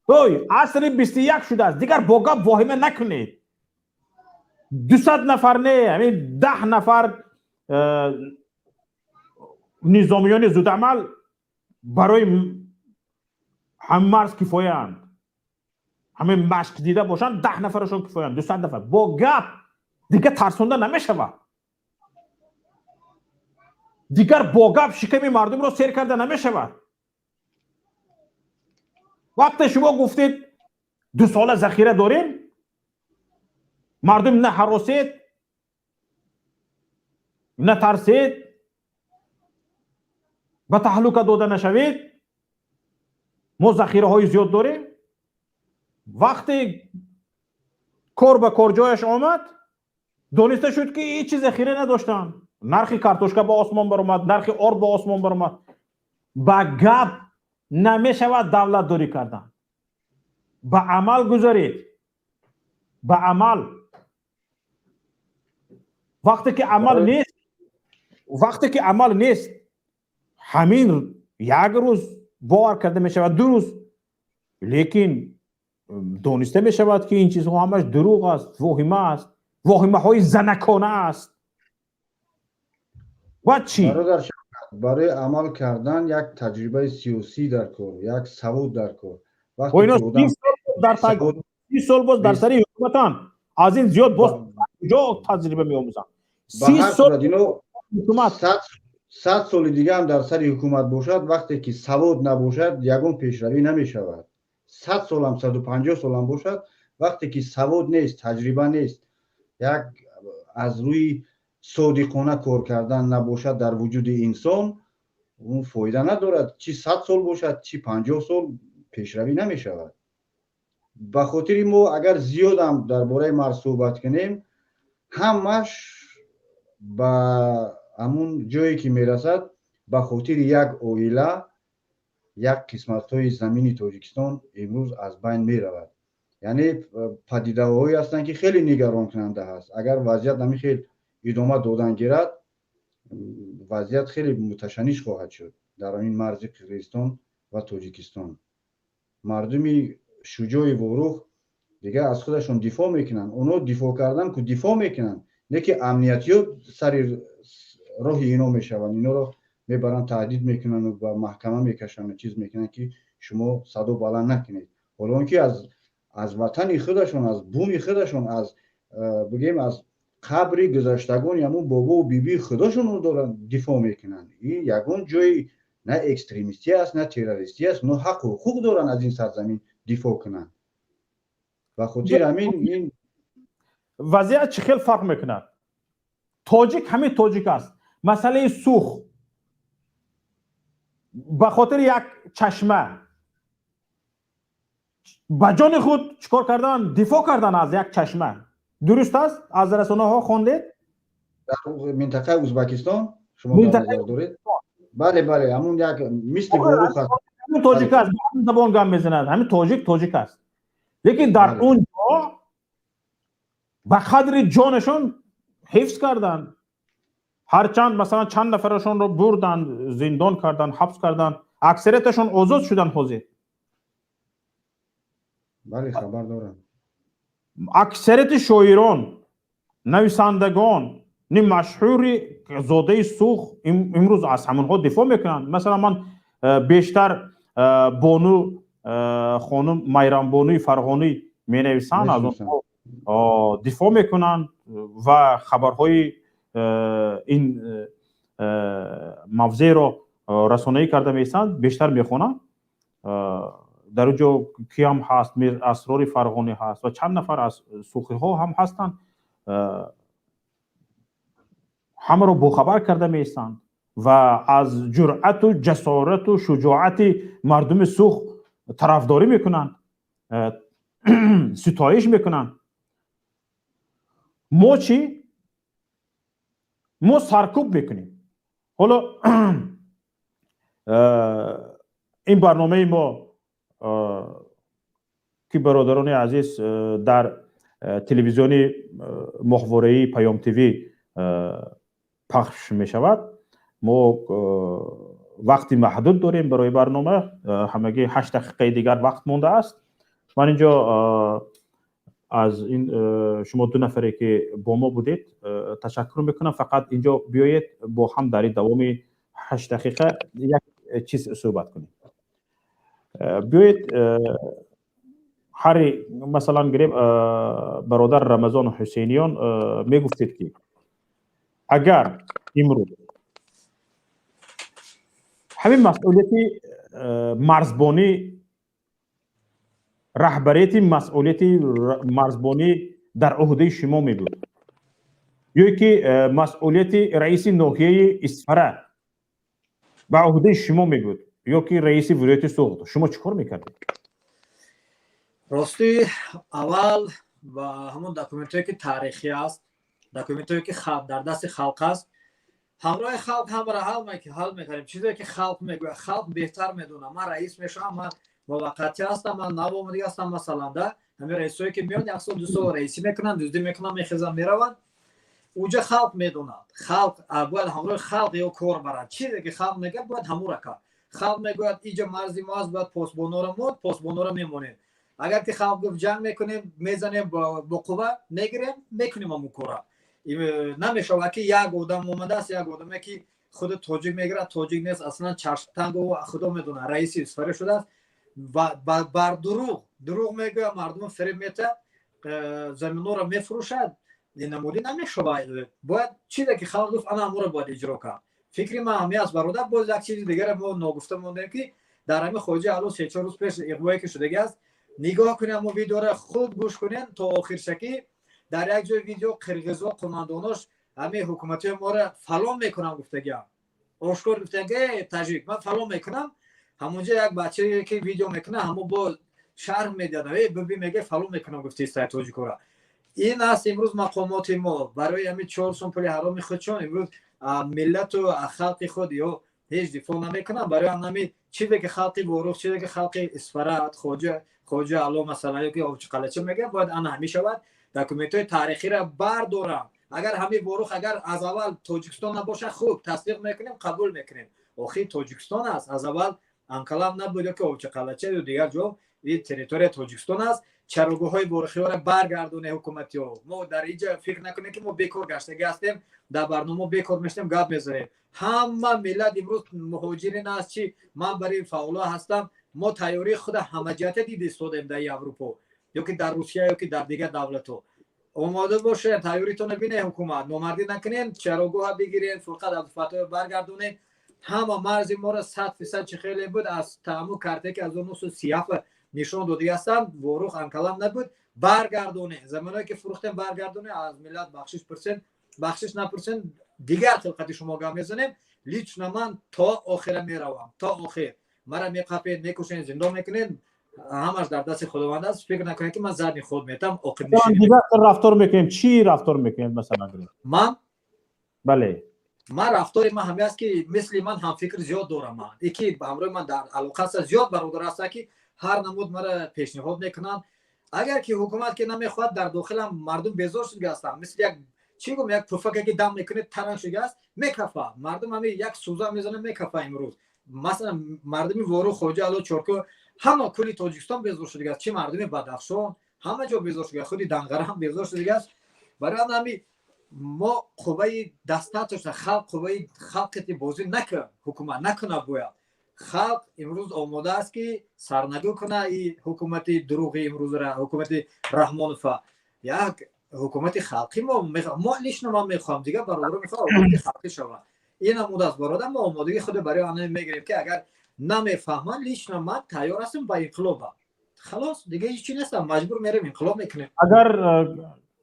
Ой, асри 21 шудааст, дигар бо гап воҳима накунед. 200 нафар не, ҳамин 10 нафар низомиёни зудамал барои ҳам марз кифояанд. Ҳамин машқ дида бошанд, 10 нафарашон кифоянд. 200 нафар бо гап дигар тарсонда намешавад, дигар бо гап шиками мардумро сер карда намешавад. Вақте шумо гуфтед, 2 сола захира дорем, мардум на ҳаросед, натарсед, ба таҳлука дода нашавед, мо захираҳои зиёд дорем. Вақте кор ба корҷояш омад, дониста шуд, ки ҳеҷ чиз захира надоштанд. Нархи картошка ба осмон баромад, нархи орд ба осмон баромад. Ба гап намешавад давлатдорӣ кардан, ба амал гузаред, ба амал. Вақте ки амал нест, вақте ки амал нест, ҳамин як рӯз бовар карда мешавад, 2 рӯз, лекин дониста мешавад, ки ин чизҳо ҳамаш дурӯғ аст, воҳима аст, воҳимаҳои занакона аст. Баъд чӣ? Бародар, барои амал кардан як таҷрибаи сиёсӣ дар кор, як савод дар кор. 30 сол боз дар сари ҳукуматанд, аз ин зиёд боз куҷо таҷриба меомӯзанд? 30 сол 100 соли дига ҳам дар сари ҳукумат бошад, вақте ки савод набошад, ягон пешравӣ намешавад. 100 солам, 150 солам бошад, вақте ки савод нест, таҷриба нест, як аз рӯи содиқона кор кардан набошад дар вуҷуди инсон, он фоида надорад. Чӣ 100 сол бошад, чӣ 50 сол, пешравӣ намешавад. Ба хотири мо агар зиёдам дар бораи марз суҳбат кунем, ҳамаш ба ҳамун ҷое ки мерасад, ба хотири як оила як қисматҳои замини Тоҷикистон имрӯз аз байн меравад. Яъне падидаҳое ҳастанд, ки хеле нигаронкунанда ҳаст. Агар вазъият ҳамин хел идома додан гирад, вазъият хеле муташанниш хоҳад шуд дар ҳамин марзи Қирғизистон ва Тоҷикистон. Мардуми шуҷои Ворух дигар аз худашон дифоъ мекунанд. Онҳо дифоъ кардан ку дифоъ мекунанд, не ки амниятиё сари роҳи ино мешаванд, иноро мебаранд, таҳдид мекунанду ба маҳкама мекашанд, чиз мекунанд, ки шумо садо баланд накунед. Ҳоло он ки аз ватани худашон, аз буми худашон, аз бигем, аз қабри гузаштагони ҳамун бобову бибии худошонро доранд дифоъ мекунанд. Ин ягон ҷои на экстремистӣ аст, на террористӣ аст. Онҳо ҳаққу ҳуқуқ доранд аз ин сарзамин дифоъ кунанд. Ба хотири ҳамин ин Вазъият чӣ хел фарқ мекунад? Тоҷик ҳамин тоҷик аст. Масъалаи Сух, ба хотири як чашма ба ҷони худ чикор кардан, дифоъ кардан аз як чашма, дуруст аст? Аз расонаҳо хондед? Дар минтақаи Узбакистон шумо дар назар доред? Бале, ҳамун як мисли Ворух аст. Ҳамин тоҷик аст, ба ҳамин забон гап мезанад, ҳамин тоҷик тоҷик аст, лекин дар он ҷо ба қадри ҷонашон ҳифз карданд. Ҳарчанд, масалан, чанд нафарашонро бурданд, зиндон карданд, ҳабс карданд, аксарияташон озод шуданд ҳозир. Бале, хабар дорам. Аксарияти шоирон, нависандагон ни машҳури зодаи Сух имрӯз аз ҳамонҳо дифоъ мекунанд. Масалан, ман бештар бону хонум Майрамбонуи Фарғонӣ менависанд, аз онҳо дифоъ мекунанд ва хабарҳои ин мавзеъро расонаӣ карда меистанд, бештар мехонам. Дар он ҷо киам ҳаст, Мир Асрори Фарғонӣ ҳаст ва чанд нафар аз сухиҳо ҳам ҳастанд, ҳамаро бохабар карда меистанд ва аз ҷуръату ҷасорату шуҷоати мардуми Сух тарафдорӣ мекунанд, ситоиш мекунанд. Мо чӣ? Мо саркӯб мекунем. Ҳоло ин барномаи мо, ки, бародарони азиз, дар телевизиони моҳвораии Паём ТВ пахш мешавад, мо вақти маҳдуд дорем барои барнома, ҳамагӣ 8 дақиқаи дигар вақт мондааст. Ман инҷо аз ин шумо ду нафаре, ки бо мо будед, ташаккур мекунам. Фақат инҷо биёед, бо ҳам дар ин давоми 8 дақиқа як чиз суҳбат кунем. Биёед, ҳари масалан гирем, бародар Рамазон Ҳусейниён, мегуфтед, ки агар имрӯз ҳамин масъулияти марзбонӣ, раҳбарияти масъулияти марзбонӣ дар ӯҳдаи шумо мебуд ё ки масъулияти раиси ноҳияи Исфара ба ӯҳдаи шумо мебуд ё ки раиси вилояти Суғд, шумо чӣ кор мекардед? Ростӣ, аввал ба ҳамон документое, ки таърихӣ аст, документое, ки дар дасти халқ аст, ҳамроҳи халқ ҳамаро ҳал мекардем. Чизе ки халқ мегӯяд, халқ беҳтар медонад. Ман раис мешавам, ман муваққатӣ ҳастам, ман навомадагӣ ҳастам. Масалан, да ҳамин раисое, ки меоянд, як сол, 2 сол раисӣ мекунанд, дуздӣ мекунанд, мехезанд, мераванд. Уҷа халқ медонад. Халқ бояд ҳамроҳи халқ ё кор барад. Чизе ки халқ мегӯяд, бояд ҳамура кард. Халқ мегӯяд, иҷа марзи мо аст, бояд посбонора монд, посбонора мемонем. Агар ки халқ гуфт, ҷанг мекунем, мезанем, бо қувва мегирем, мекунем ҳамун кора. Намешавад, ки як одам омадааст, як одаме, ки худ тоҷик мегирад, тоҷик нест аслан, чашмтангу худо медонад, раиси Исфара шудааст ва бар дурӯғ дурӯғ мегӯяд, мардум фиреб метиҳад, заминҳоро мефурӯшад. Намудӣ намешавад. Бояд чизе ки халқ гуфт, ана ҳамонро бояд иҷро кард. Фикри ман ҳамин аст, бародар. Боз як чизи дигаре мо ногуфта мондем, ки дар ҳамин Хоҷа Ало 3-4 рӯз пеш иғвое ки шудагӣ аст, нигоҳ кунем, мо видеоро хуб гӯш кунем то охиршакӣ. Дар як ҷои видео қирғизо қумандонош ҳамин ҳукуматиҳои моро фалон мекунам гуфтагиам, ошкор гуфтагиам, ки таҷик ман фалон мекунам. Ҳамонҷо як бачае ки видео мекунад, ҳамо бо шарҳ медиҳад: э, биби, мега фалон мекунам гуфтистай тоҷикора. Ин аст имрӯз мақомоти мо. Барои ҳамин 4 сум пули ҳароми худшон имрӯз миллату халқи худ ё ҳеҷ дифоъ намекунанд. Барои ҳамин чизе ки халқи Ворух, чизе ки халқи Исфара, Хоҷа Ало, масалан, ё ки Овчиқалача мегӯяд, бояд ана ҳамин шавад. Документҳои таърихиро бардорам. Агар ҳамин Ворух агар аз аввал Тоҷикистон набошад, хуб, тасдиқ мекунем, қабул мекунем. Охир Тоҷикистон аст аз аввал, анқалаб набуд ё ки Овчиқалача ё дигар ҷо, ин территория Тоҷикистон аст. Чарогоҳҳои ворухиҳоро баргардоне ҳукуматиҳо. Мо дар инҷа фикр накунем, ки мо бекор гаштагӣ ҳастем, дар барнома бекор мешинем, гап мезанем. Ҳама миллат имрӯз муҳоҷирин аст. Чи ман барои фаъоло ҳастам, мо тайёрии худа ҳамаҷиҳата дида истодем. Дар Аврупо ё ки дар Русия ё ки дар дигар давлатҳо омода бошед, тайёритонро бинед. Ҳукумат, номардӣ накунем, чарогоҳа бигирем, Фурқат Абдуфаттоҳ баргардонем. Ҳама марзи моро 100% чӣ хеле буд, аз таъму карте ки аз 937 нишон додига ҳастанд, Ворух анкалам набуд, баргардонем. Замоное ки фурӯхтем, баргардонем. Аз миллат бахшиш пурсем, бахшиш напурсем, дигар хилқати шумо гап мезанем. Лично ман то охира меравам, то охир. Мара меқапед, мекушен, зиндон мекунед, ҳамаш дар дасти Худованд аст. Фикр накунед, ки ман задний ход метам. Дигар рафтор мекунем, чӣ рафтор мекунем, масалан? Ман? Бале. Ман рафтори ман ҳамин аст, ки мисли ман ҳамфикр зиёд дорам. Ман ики ҳамроҳи ман дар алоқа аст, зиёд бародар ҳастанд, ки ҳар намуд мара пешниҳод мекунанд. Агар ки ҳукумат ки намехоҳад, дар дохилам мардум безор шудга ҳастанд. Мисли як чӣ гум, як пуфаке ки дам мекунед, таранг шудааст, мекафа. Мардум ҳами як сӯза мезанад, мекафа. Имрӯз масалан мардуми Ворух, Хоҷа Ало, Чорко, ҳама кулли Тоҷикистон безор шудагааст. Чӣ мардуми Бадахшон, ҳама ҷо безор шудагааст, худи Данғара ҳам безор шудагааст. Барои ҳами мо қувваи достаточно, халқ қувваи халқити бозӣ накун, ҳукумат накуна. Бояд халқ имрӯз омода аст, ки сарнагӯ куна и ҳукумати дурӯғи имрӯзра, ҳукумати Раҳмонова. Як ҳукумати халқӣ мо, лично ман мехоҳам, дигар бародаро мехоҳам, ҳукумати халқӣ шавад. Ин намуд аст, бародар. Мо омодагии худ барои ана мегирем, ки агар намефаҳманд, лично ман тайёр ҳастам ба инқилоба. Халос, дига ҳеҷ чи нестам, маҷбур мерем, инқилоб мекунем. Агар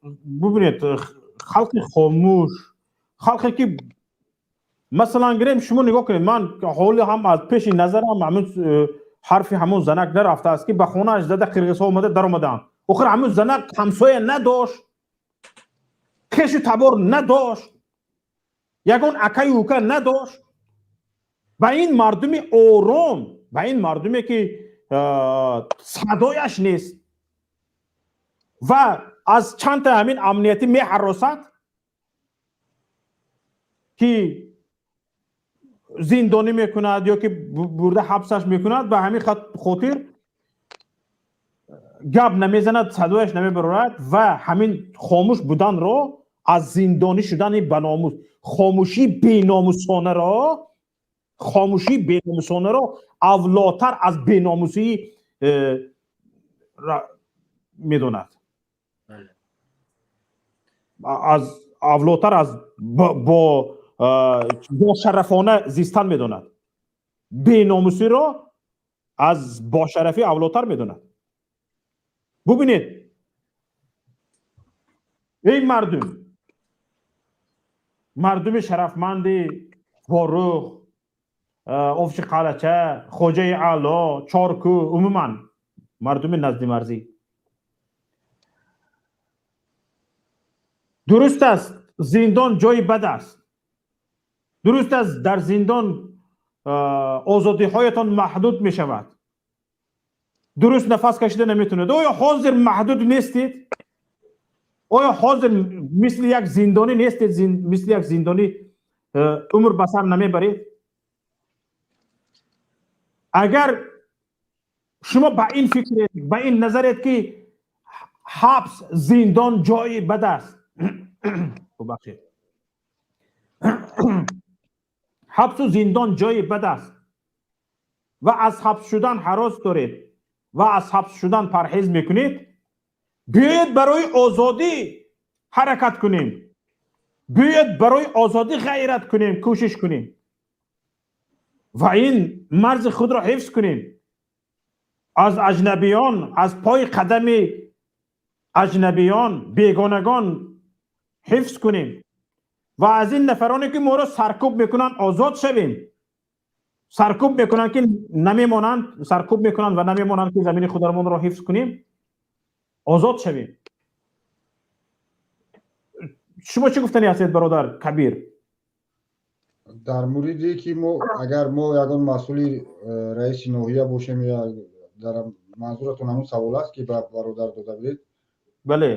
бубинед, халқи хомӯш, халқе ки масалан гирем, шумо нигоҳ кунед, ман ҳоли ҳам аз пеши назарам ҳамин ҳарфи ҳамон занак нарафтааст, ки ба хонааш зада қирғизҳо омада даромадаанд. Охир ҳамон занак ҳамсоя надошт, хешу табор надошт, ягон акаю ука надошт. Ба ин мардуми ором, ба ин мардуме ки садояш нест ва аз чандта ҳамин амниятӣ меҳаросад, ки зиндонӣ мекунад ё ки бурда ҳабсаш мекунад, ба ҳамин хотир гап намезанад, садояш намебарорад ва ҳамин хомӯш буданро аз зиндонӣ шудани баномус, хомӯшии беномусонаро, хомӯшии беномусонаро авлотар аз беномусии медонад, аз авлотар аз бошарафона зистан медонад, беномусиро аз бошарафӣ авлотар медонад. Бубинед, эй мардум, мардуми шарафманди Ворух, Овчиқалача, Хоҷаи Аъло, Чоркӯ, умуман мардуми наздимарзӣ, дуруст аст, зиндон ҷои бад аст. Дуруст аст, дар зиндон озодиҳоятон маҳдуд мешавад, дуруст нафас кашида наметавонед. Оё ҳозир маҳдуд нестед? Оё ҳозир мисли як зиндонӣ нестед? Мисли як зиндонӣ умр ба сар намебаред? Агар шумо ба ин фикред, ба ин назаред, ки ҳабс, зиндон ҷои бад аст. Бубахшед, ҳабсу зиндон ҷои бад аст ва аз ҳабс шудан ҳарос доред ва аз ҳабс шудан парҳез мекунед, биёед, барои озодӣ ҳаракат кунем, биёед, барои озодӣ ғайрат кунем, кӯшиш кунем ва ин марзи худро ҳифз кунем, аз аҷнабиён, аз пои қадами аҷнабиён, бегонагон ҳифз кунем ва аз ин нафароне ки моро саркӯб мекунанд, озод шавем. Саркӯб мекунанд ки намемонанд, саркӯб мекунанд ва намемонанд ки замини худамонро ҳифз кунем, озод шавем. Шумо чӣ гуфтанӣ ҳастед, бародар Кабир? Дар мавриде ки мо, агар мо ягон масъули раиси ноҳия бошем ё дар манзуратон ҳамун савол аст ки ба бародар дода будед? Бале.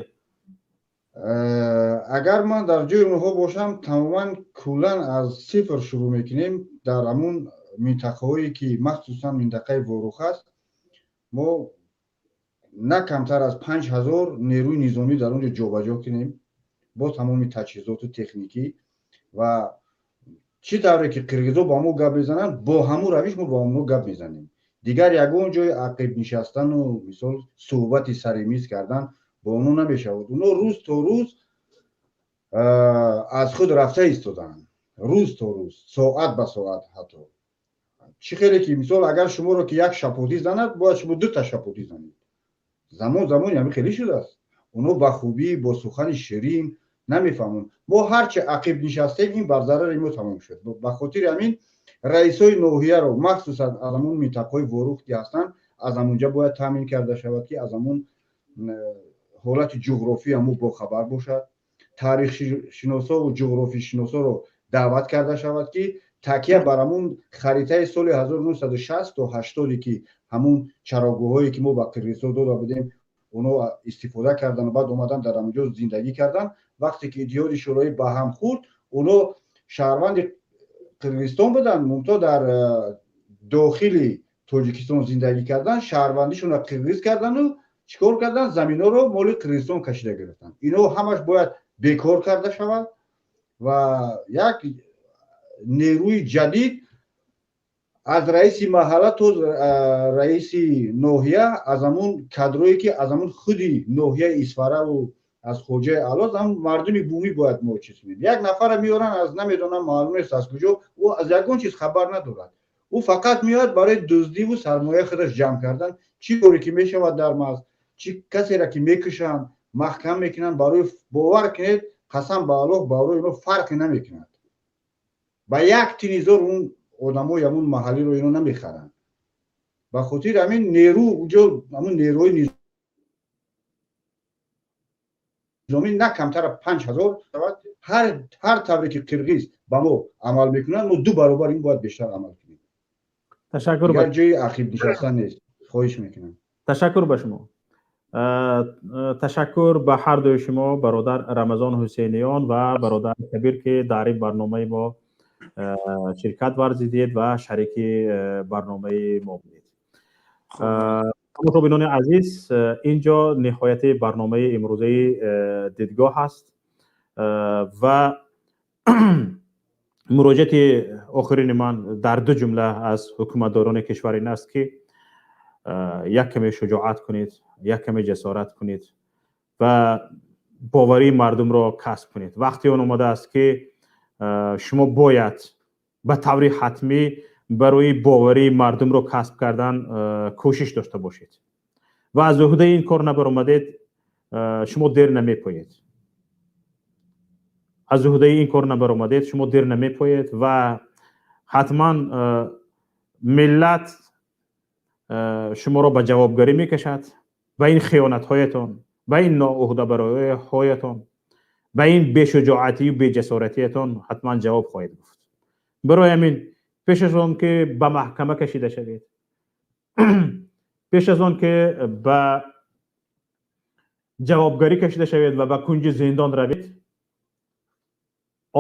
Агар ман дар ҷои онҳо бошам, тамоман куллан аз сифр шурӯъ мекунем. Дар ҳамун минтақаҳое ки махсусан минтақаи Ворух аст, мо на камтар аз 5000 нерӯи низомӣ дар он ҷо ҷобаҷо кунем бо тамоми таҷҳизоту техникӣ. Ва чӣ тавре ки қирғизо ба мо гап мезананд, бо ҳамун равиш мо бо онҳо гап мезанем. Дигар ягон ҷои ақиб нишастану, мисол, суҳбати сари миз кардан бо онҳо намешавад. Онҳо рӯз то рӯз аз худ рафта истодаанд, рӯз то рӯз, соат ба соат. Ҳатто чӣ хеле ки, мисол, агар шуморо ки як шапотӣ занад, бояд шумо дута шапотӣ занед. Замон замони ҳамин хеле шудааст. Онҳо ба хубӣ бо сухани ширин намефаҳманд. Мо ҳарчи ақиб нишастем, ин бар зарари мо тамом шуд. Ба хотири ҳамин раисҳои ноҳияро, махсусан аз ҳамун минтақаҳои Ворух ки ҳастанд, аз ҳамунҷа бояд таъмин карда шавад, ки аз ҳамун ҳолати ҷуғрофӣ ҳамун бохабар бошад. Таърихшиносову ҷуғрофишиносоро даъват карда шавад, ки такя бар ҳамун харитаи соли 1960 то 80, ки ҳамун чарогоҳҳое ки мо ба Қирғизистон дода будем, онҳо истифода кардан, баъд омадан дар ҳамунҷо зиндагӣ кардан. Вақте ки Иттиҳоди Шӯравӣ ба ҳам хӯрд, онҳо шаҳрванди Қирғизистон буданд, мунтаҳо дар дохили Тоҷикистон зиндагӣ кардан, шаҳрвандишонро қирғиз кардану чӣ кор кардан? Заминҳоро моли Қирғизистон кашида гирифтанд. Ино ҳамаш бояд бекор карда шавад ва як нерӯи ҷадид аз раиси маҳалла то раиси ноҳия, аз ҳамун кадрое ки аз ҳамун худи ноҳияи Исфараву аз Хоҷаи Аъло, ҳамун мардуми бумӣ бояд мо чиз кунем. Як нафара меоранд, аз намедонам, маълум нест аз куҷо, ӯ аз ягон чиз хабар надорад, ӯ фақат меояд барои дуздиву сармояи худаш ҷамъ кардан. Чӣ коре ки мешавад дар марз, чӣ касеро ки мекушанд, маҳкам мекунанд, барои, бовар кунед, қасам ба Аллоҳ, барои ино фарқе намекунад. Ба як тинизор он одамои ҳамун маҳаллиро ино намехаранд. Ба хотири ҳамин нерӯ уҷо, ҳамун нерӯҳои низомӣ на камтар 5000 шавад. Ҳар тавре ки қирғиз ба мо амал мекунанд, мо ду баробар ин бояд бештар амал кунем. Ташаккур. Дигар ҷои ақиб нишастан нест. Хоҳиш мекунам. Ташаккур ба шумо, ташаккур ба ҳар дуи шумо, бародар Рамазон Ҳусейниён ва бародар Кабир, ки дар ин барномаи мо ширкат варзидед ва шарики барномаи мо будед. Тамошобинони азиз, инҷо ниҳояти барномаи имрӯзаи Дидгоҳ аст ва муроҷиати охирини ман дар ду ҷумла аз ҳукуматдорони кишвар ин аст, ки як каме шуҷоат кунед, як каме ҷасорат кунед ва боварии мардумро касб кунед. Вақти он омадааст, ки шумо бояд ба таври ҳатмӣ барои боварии мардумро касб кардан кӯшиш дошта бошед ва аз уҳдаи ин кор набаромадед, шумо дер намепоед. Аз уҳдаи ин кор набаромадед, шумо дер намепоед ва ҳатман миллат шуморо ба ҷавобгарӣ мекашад, ба ин хиёнатҳоятон, ба ин ноуҳдабароиҳоятон, ба ин бешуҷоатию беҷасоратиятон ҳатман ҷавоб хоҳед гуфт. Барои ҳамин, пеш аз он ки ба маҳкама кашида шавед, пеш аз он ки ба ҷавобгарӣ кашида шавед ва ба кунҷи зиндон равед,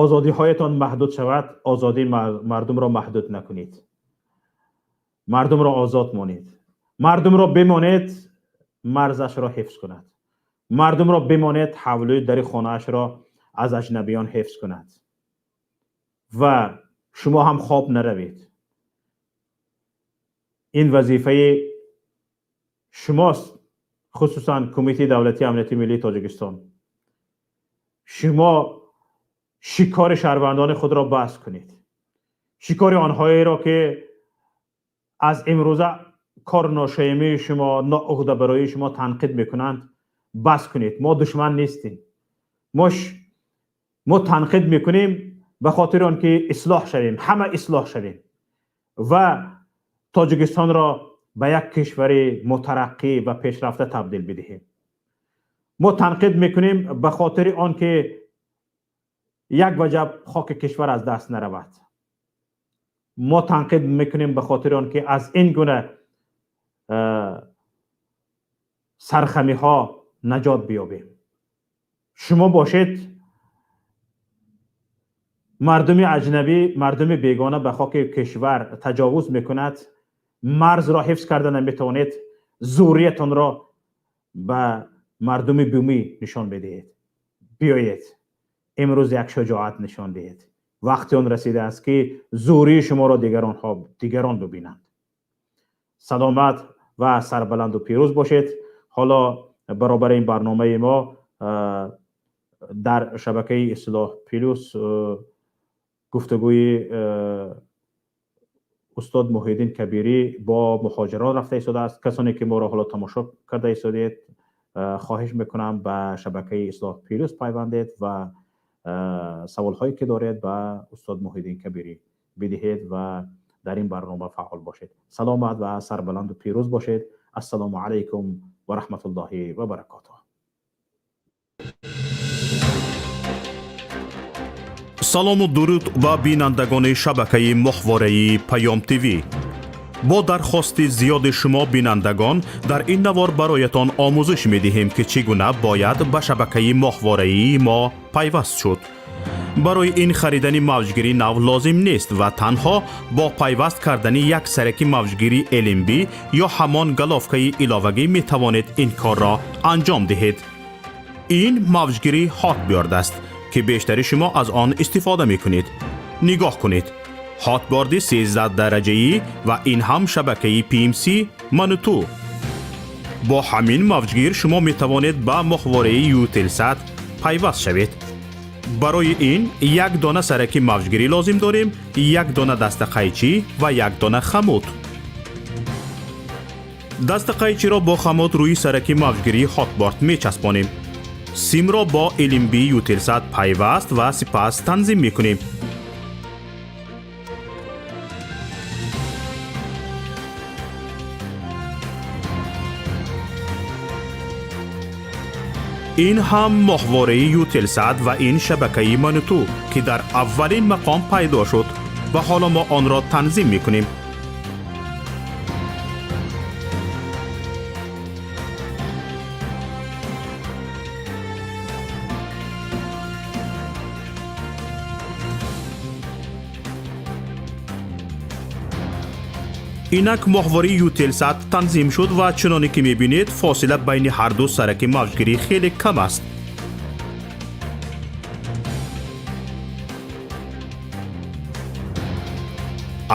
озодиҳоятон маҳдуд шавад, озодии мардумро маҳдуд накунед, мардумро озод монед, мардумро бимонед марзашро ҳифз кунад, мардумро бимонед ҳавлӯи дари хонаашро. аз аҷнабиён ҳифз кунад ва шумо ҳам хоб наравед. Ин вазифаи шумост, хусусан Кумитаи давлатии амнияти миллии Тоҷикистон. Шумо шикори шаҳрвандони худро бас кунед, шикори онҳоеро ки аз имрӯза кор ношоямии шумо, ноуҳдабароии шумо танқид мекунанд, бас кунед. Мо душман нестем. Мо танқид мекунем ба хотири он ки ислоҳ шавем, ҳама ислоҳ шавем ва Тоҷикистонро ба як кишвари мутараққӣ ва пешрафта табдил бидиҳем. Мо танқид мекунем ба хотири он ки як ваҷаб хоки кишвар аз даст наравад. Мо танқид мекунем ба хотири он ки аз ин гуна сархамиҳо наҷот биёбем. Шумо бошед, мардуми аҷнабӣ, мардуми бегона ба хоки кишвар таҷовуз мекунад, марзро ҳифз карда наметавонед, зуриятонро ба мардуми бумӣ нишон медиҳед. Биёед имрӯз як шуҷоат нишон диҳед. Вақти он расидааст ки зурии шуморо дигарон бибинанд. Саломат ва сарбаланду пирӯз бошед. Ҳоло баробари ин барномаи мо дар шабакаи Ислоҳ Плюс гуфтугӯи устод Муҳиддин Кабирӣ бо муҳоҷирон рафта истодааст. Касоне ки моро ҳоло тамошо карда истодед, хоҳиш мекунам ба шабакаи Ислоҳ Плюс пайвандед ва саволҳое ки доред ба устод Муҳиддин Кабирӣ бидиҳед ва дар ин барнома фаъол бошед. Саломат ва сарбаланду пирӯз бошед. Ассалому алайкум ва раҳматуллоҳи ва баракотуҳ. Салому дуруд ба бинандагони шабакаи моҳвораи Паём ТВ. Бо дархости зиёди шумо бинандагон дар ин навор бароятон омӯзиш медиҳем ки чӣ гуна бояд ба шабакаи моҳвораии мо пайваст шуд. Барои ин харидани мавҷгири нав лозим нест ва танҳо бо пайваст кардани як сараки мавҷгири LNB ё ҳамон головкаи иловагӣ метавонед ин корро анҷом диҳед. Ин мавҷгири Hotbird аст ки бештари шумо аз он истифода мекунед. Нигоҳ кунед. Hotbird 13 дараҷаӣ ва ин ҳам шабакаи PMC Мануту. Бо ҳамин мавҷгир шумо метавонед ба моҳвораи Eutelsat пайваст шавед. Барои ин як дона сараки мавҷгирӣ лозим дорем, як дона дастақайчӣ ва як дона хамут. Дастақайчиро бо хамут рӯи сараки мавҷгирии Hotbird мечаспонем. Симро бо LNB Eutelsat пайваст ва сипас танзим мекунем. Ин ҳам моҳвораи Eutelsat ва ин шабакаи Мануту ки дар аввалин мақом пайдо шуд ва ҳоло мо онро танзим мекунем. Инак моҳвораи Eutelsat танзим шуд ва чуноне ки мебинед, фосила байни ҳар ду сараки мавҷгирӣ хеле кам аст.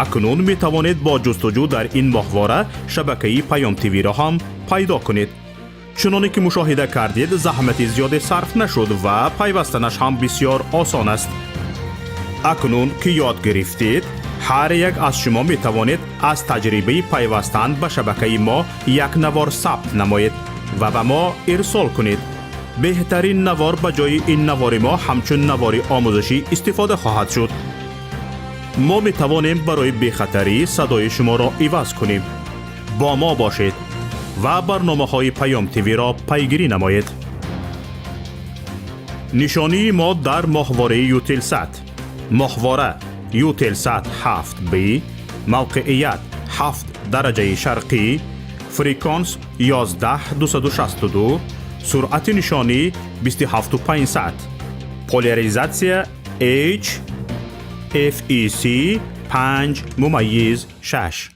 Акнун метавонед бо ҷустуҷӯ дар ин моҳвора шабакаи Паём ТВ-ро ҳам пайдо кунед. Чуноне ки мушоҳида кардед, заҳмати зиёде сарф нашуд ва пайвастанаш ҳам бисёр осон аст. Акнун ки ёд гирифтед, ҳар як аз шумо метавонед аз таҷрибаи пайвастан ба шабакаи мо як навор сабт намоед ва ба мо ирсол кунед. Беҳтарин навор ба ҷои ин навори мо ҳамчун навори омӯзишӣ истифода хоҳад шуд. Мо метавонем барои бехатарӣ садои шуморо иваз кунем. Бо мо бошед ва барномаҳои Паём ТВ-ро пайгирӣ намоед. Нишонии мо дар моҳвораи Eutelsat. Моҳвора Eutelsat 7B, мавқеият 7 дараҷаи шарқӣ, фреквенс 11262, суръати нишонӣ 27500, поляризатсия H FEC 5.6.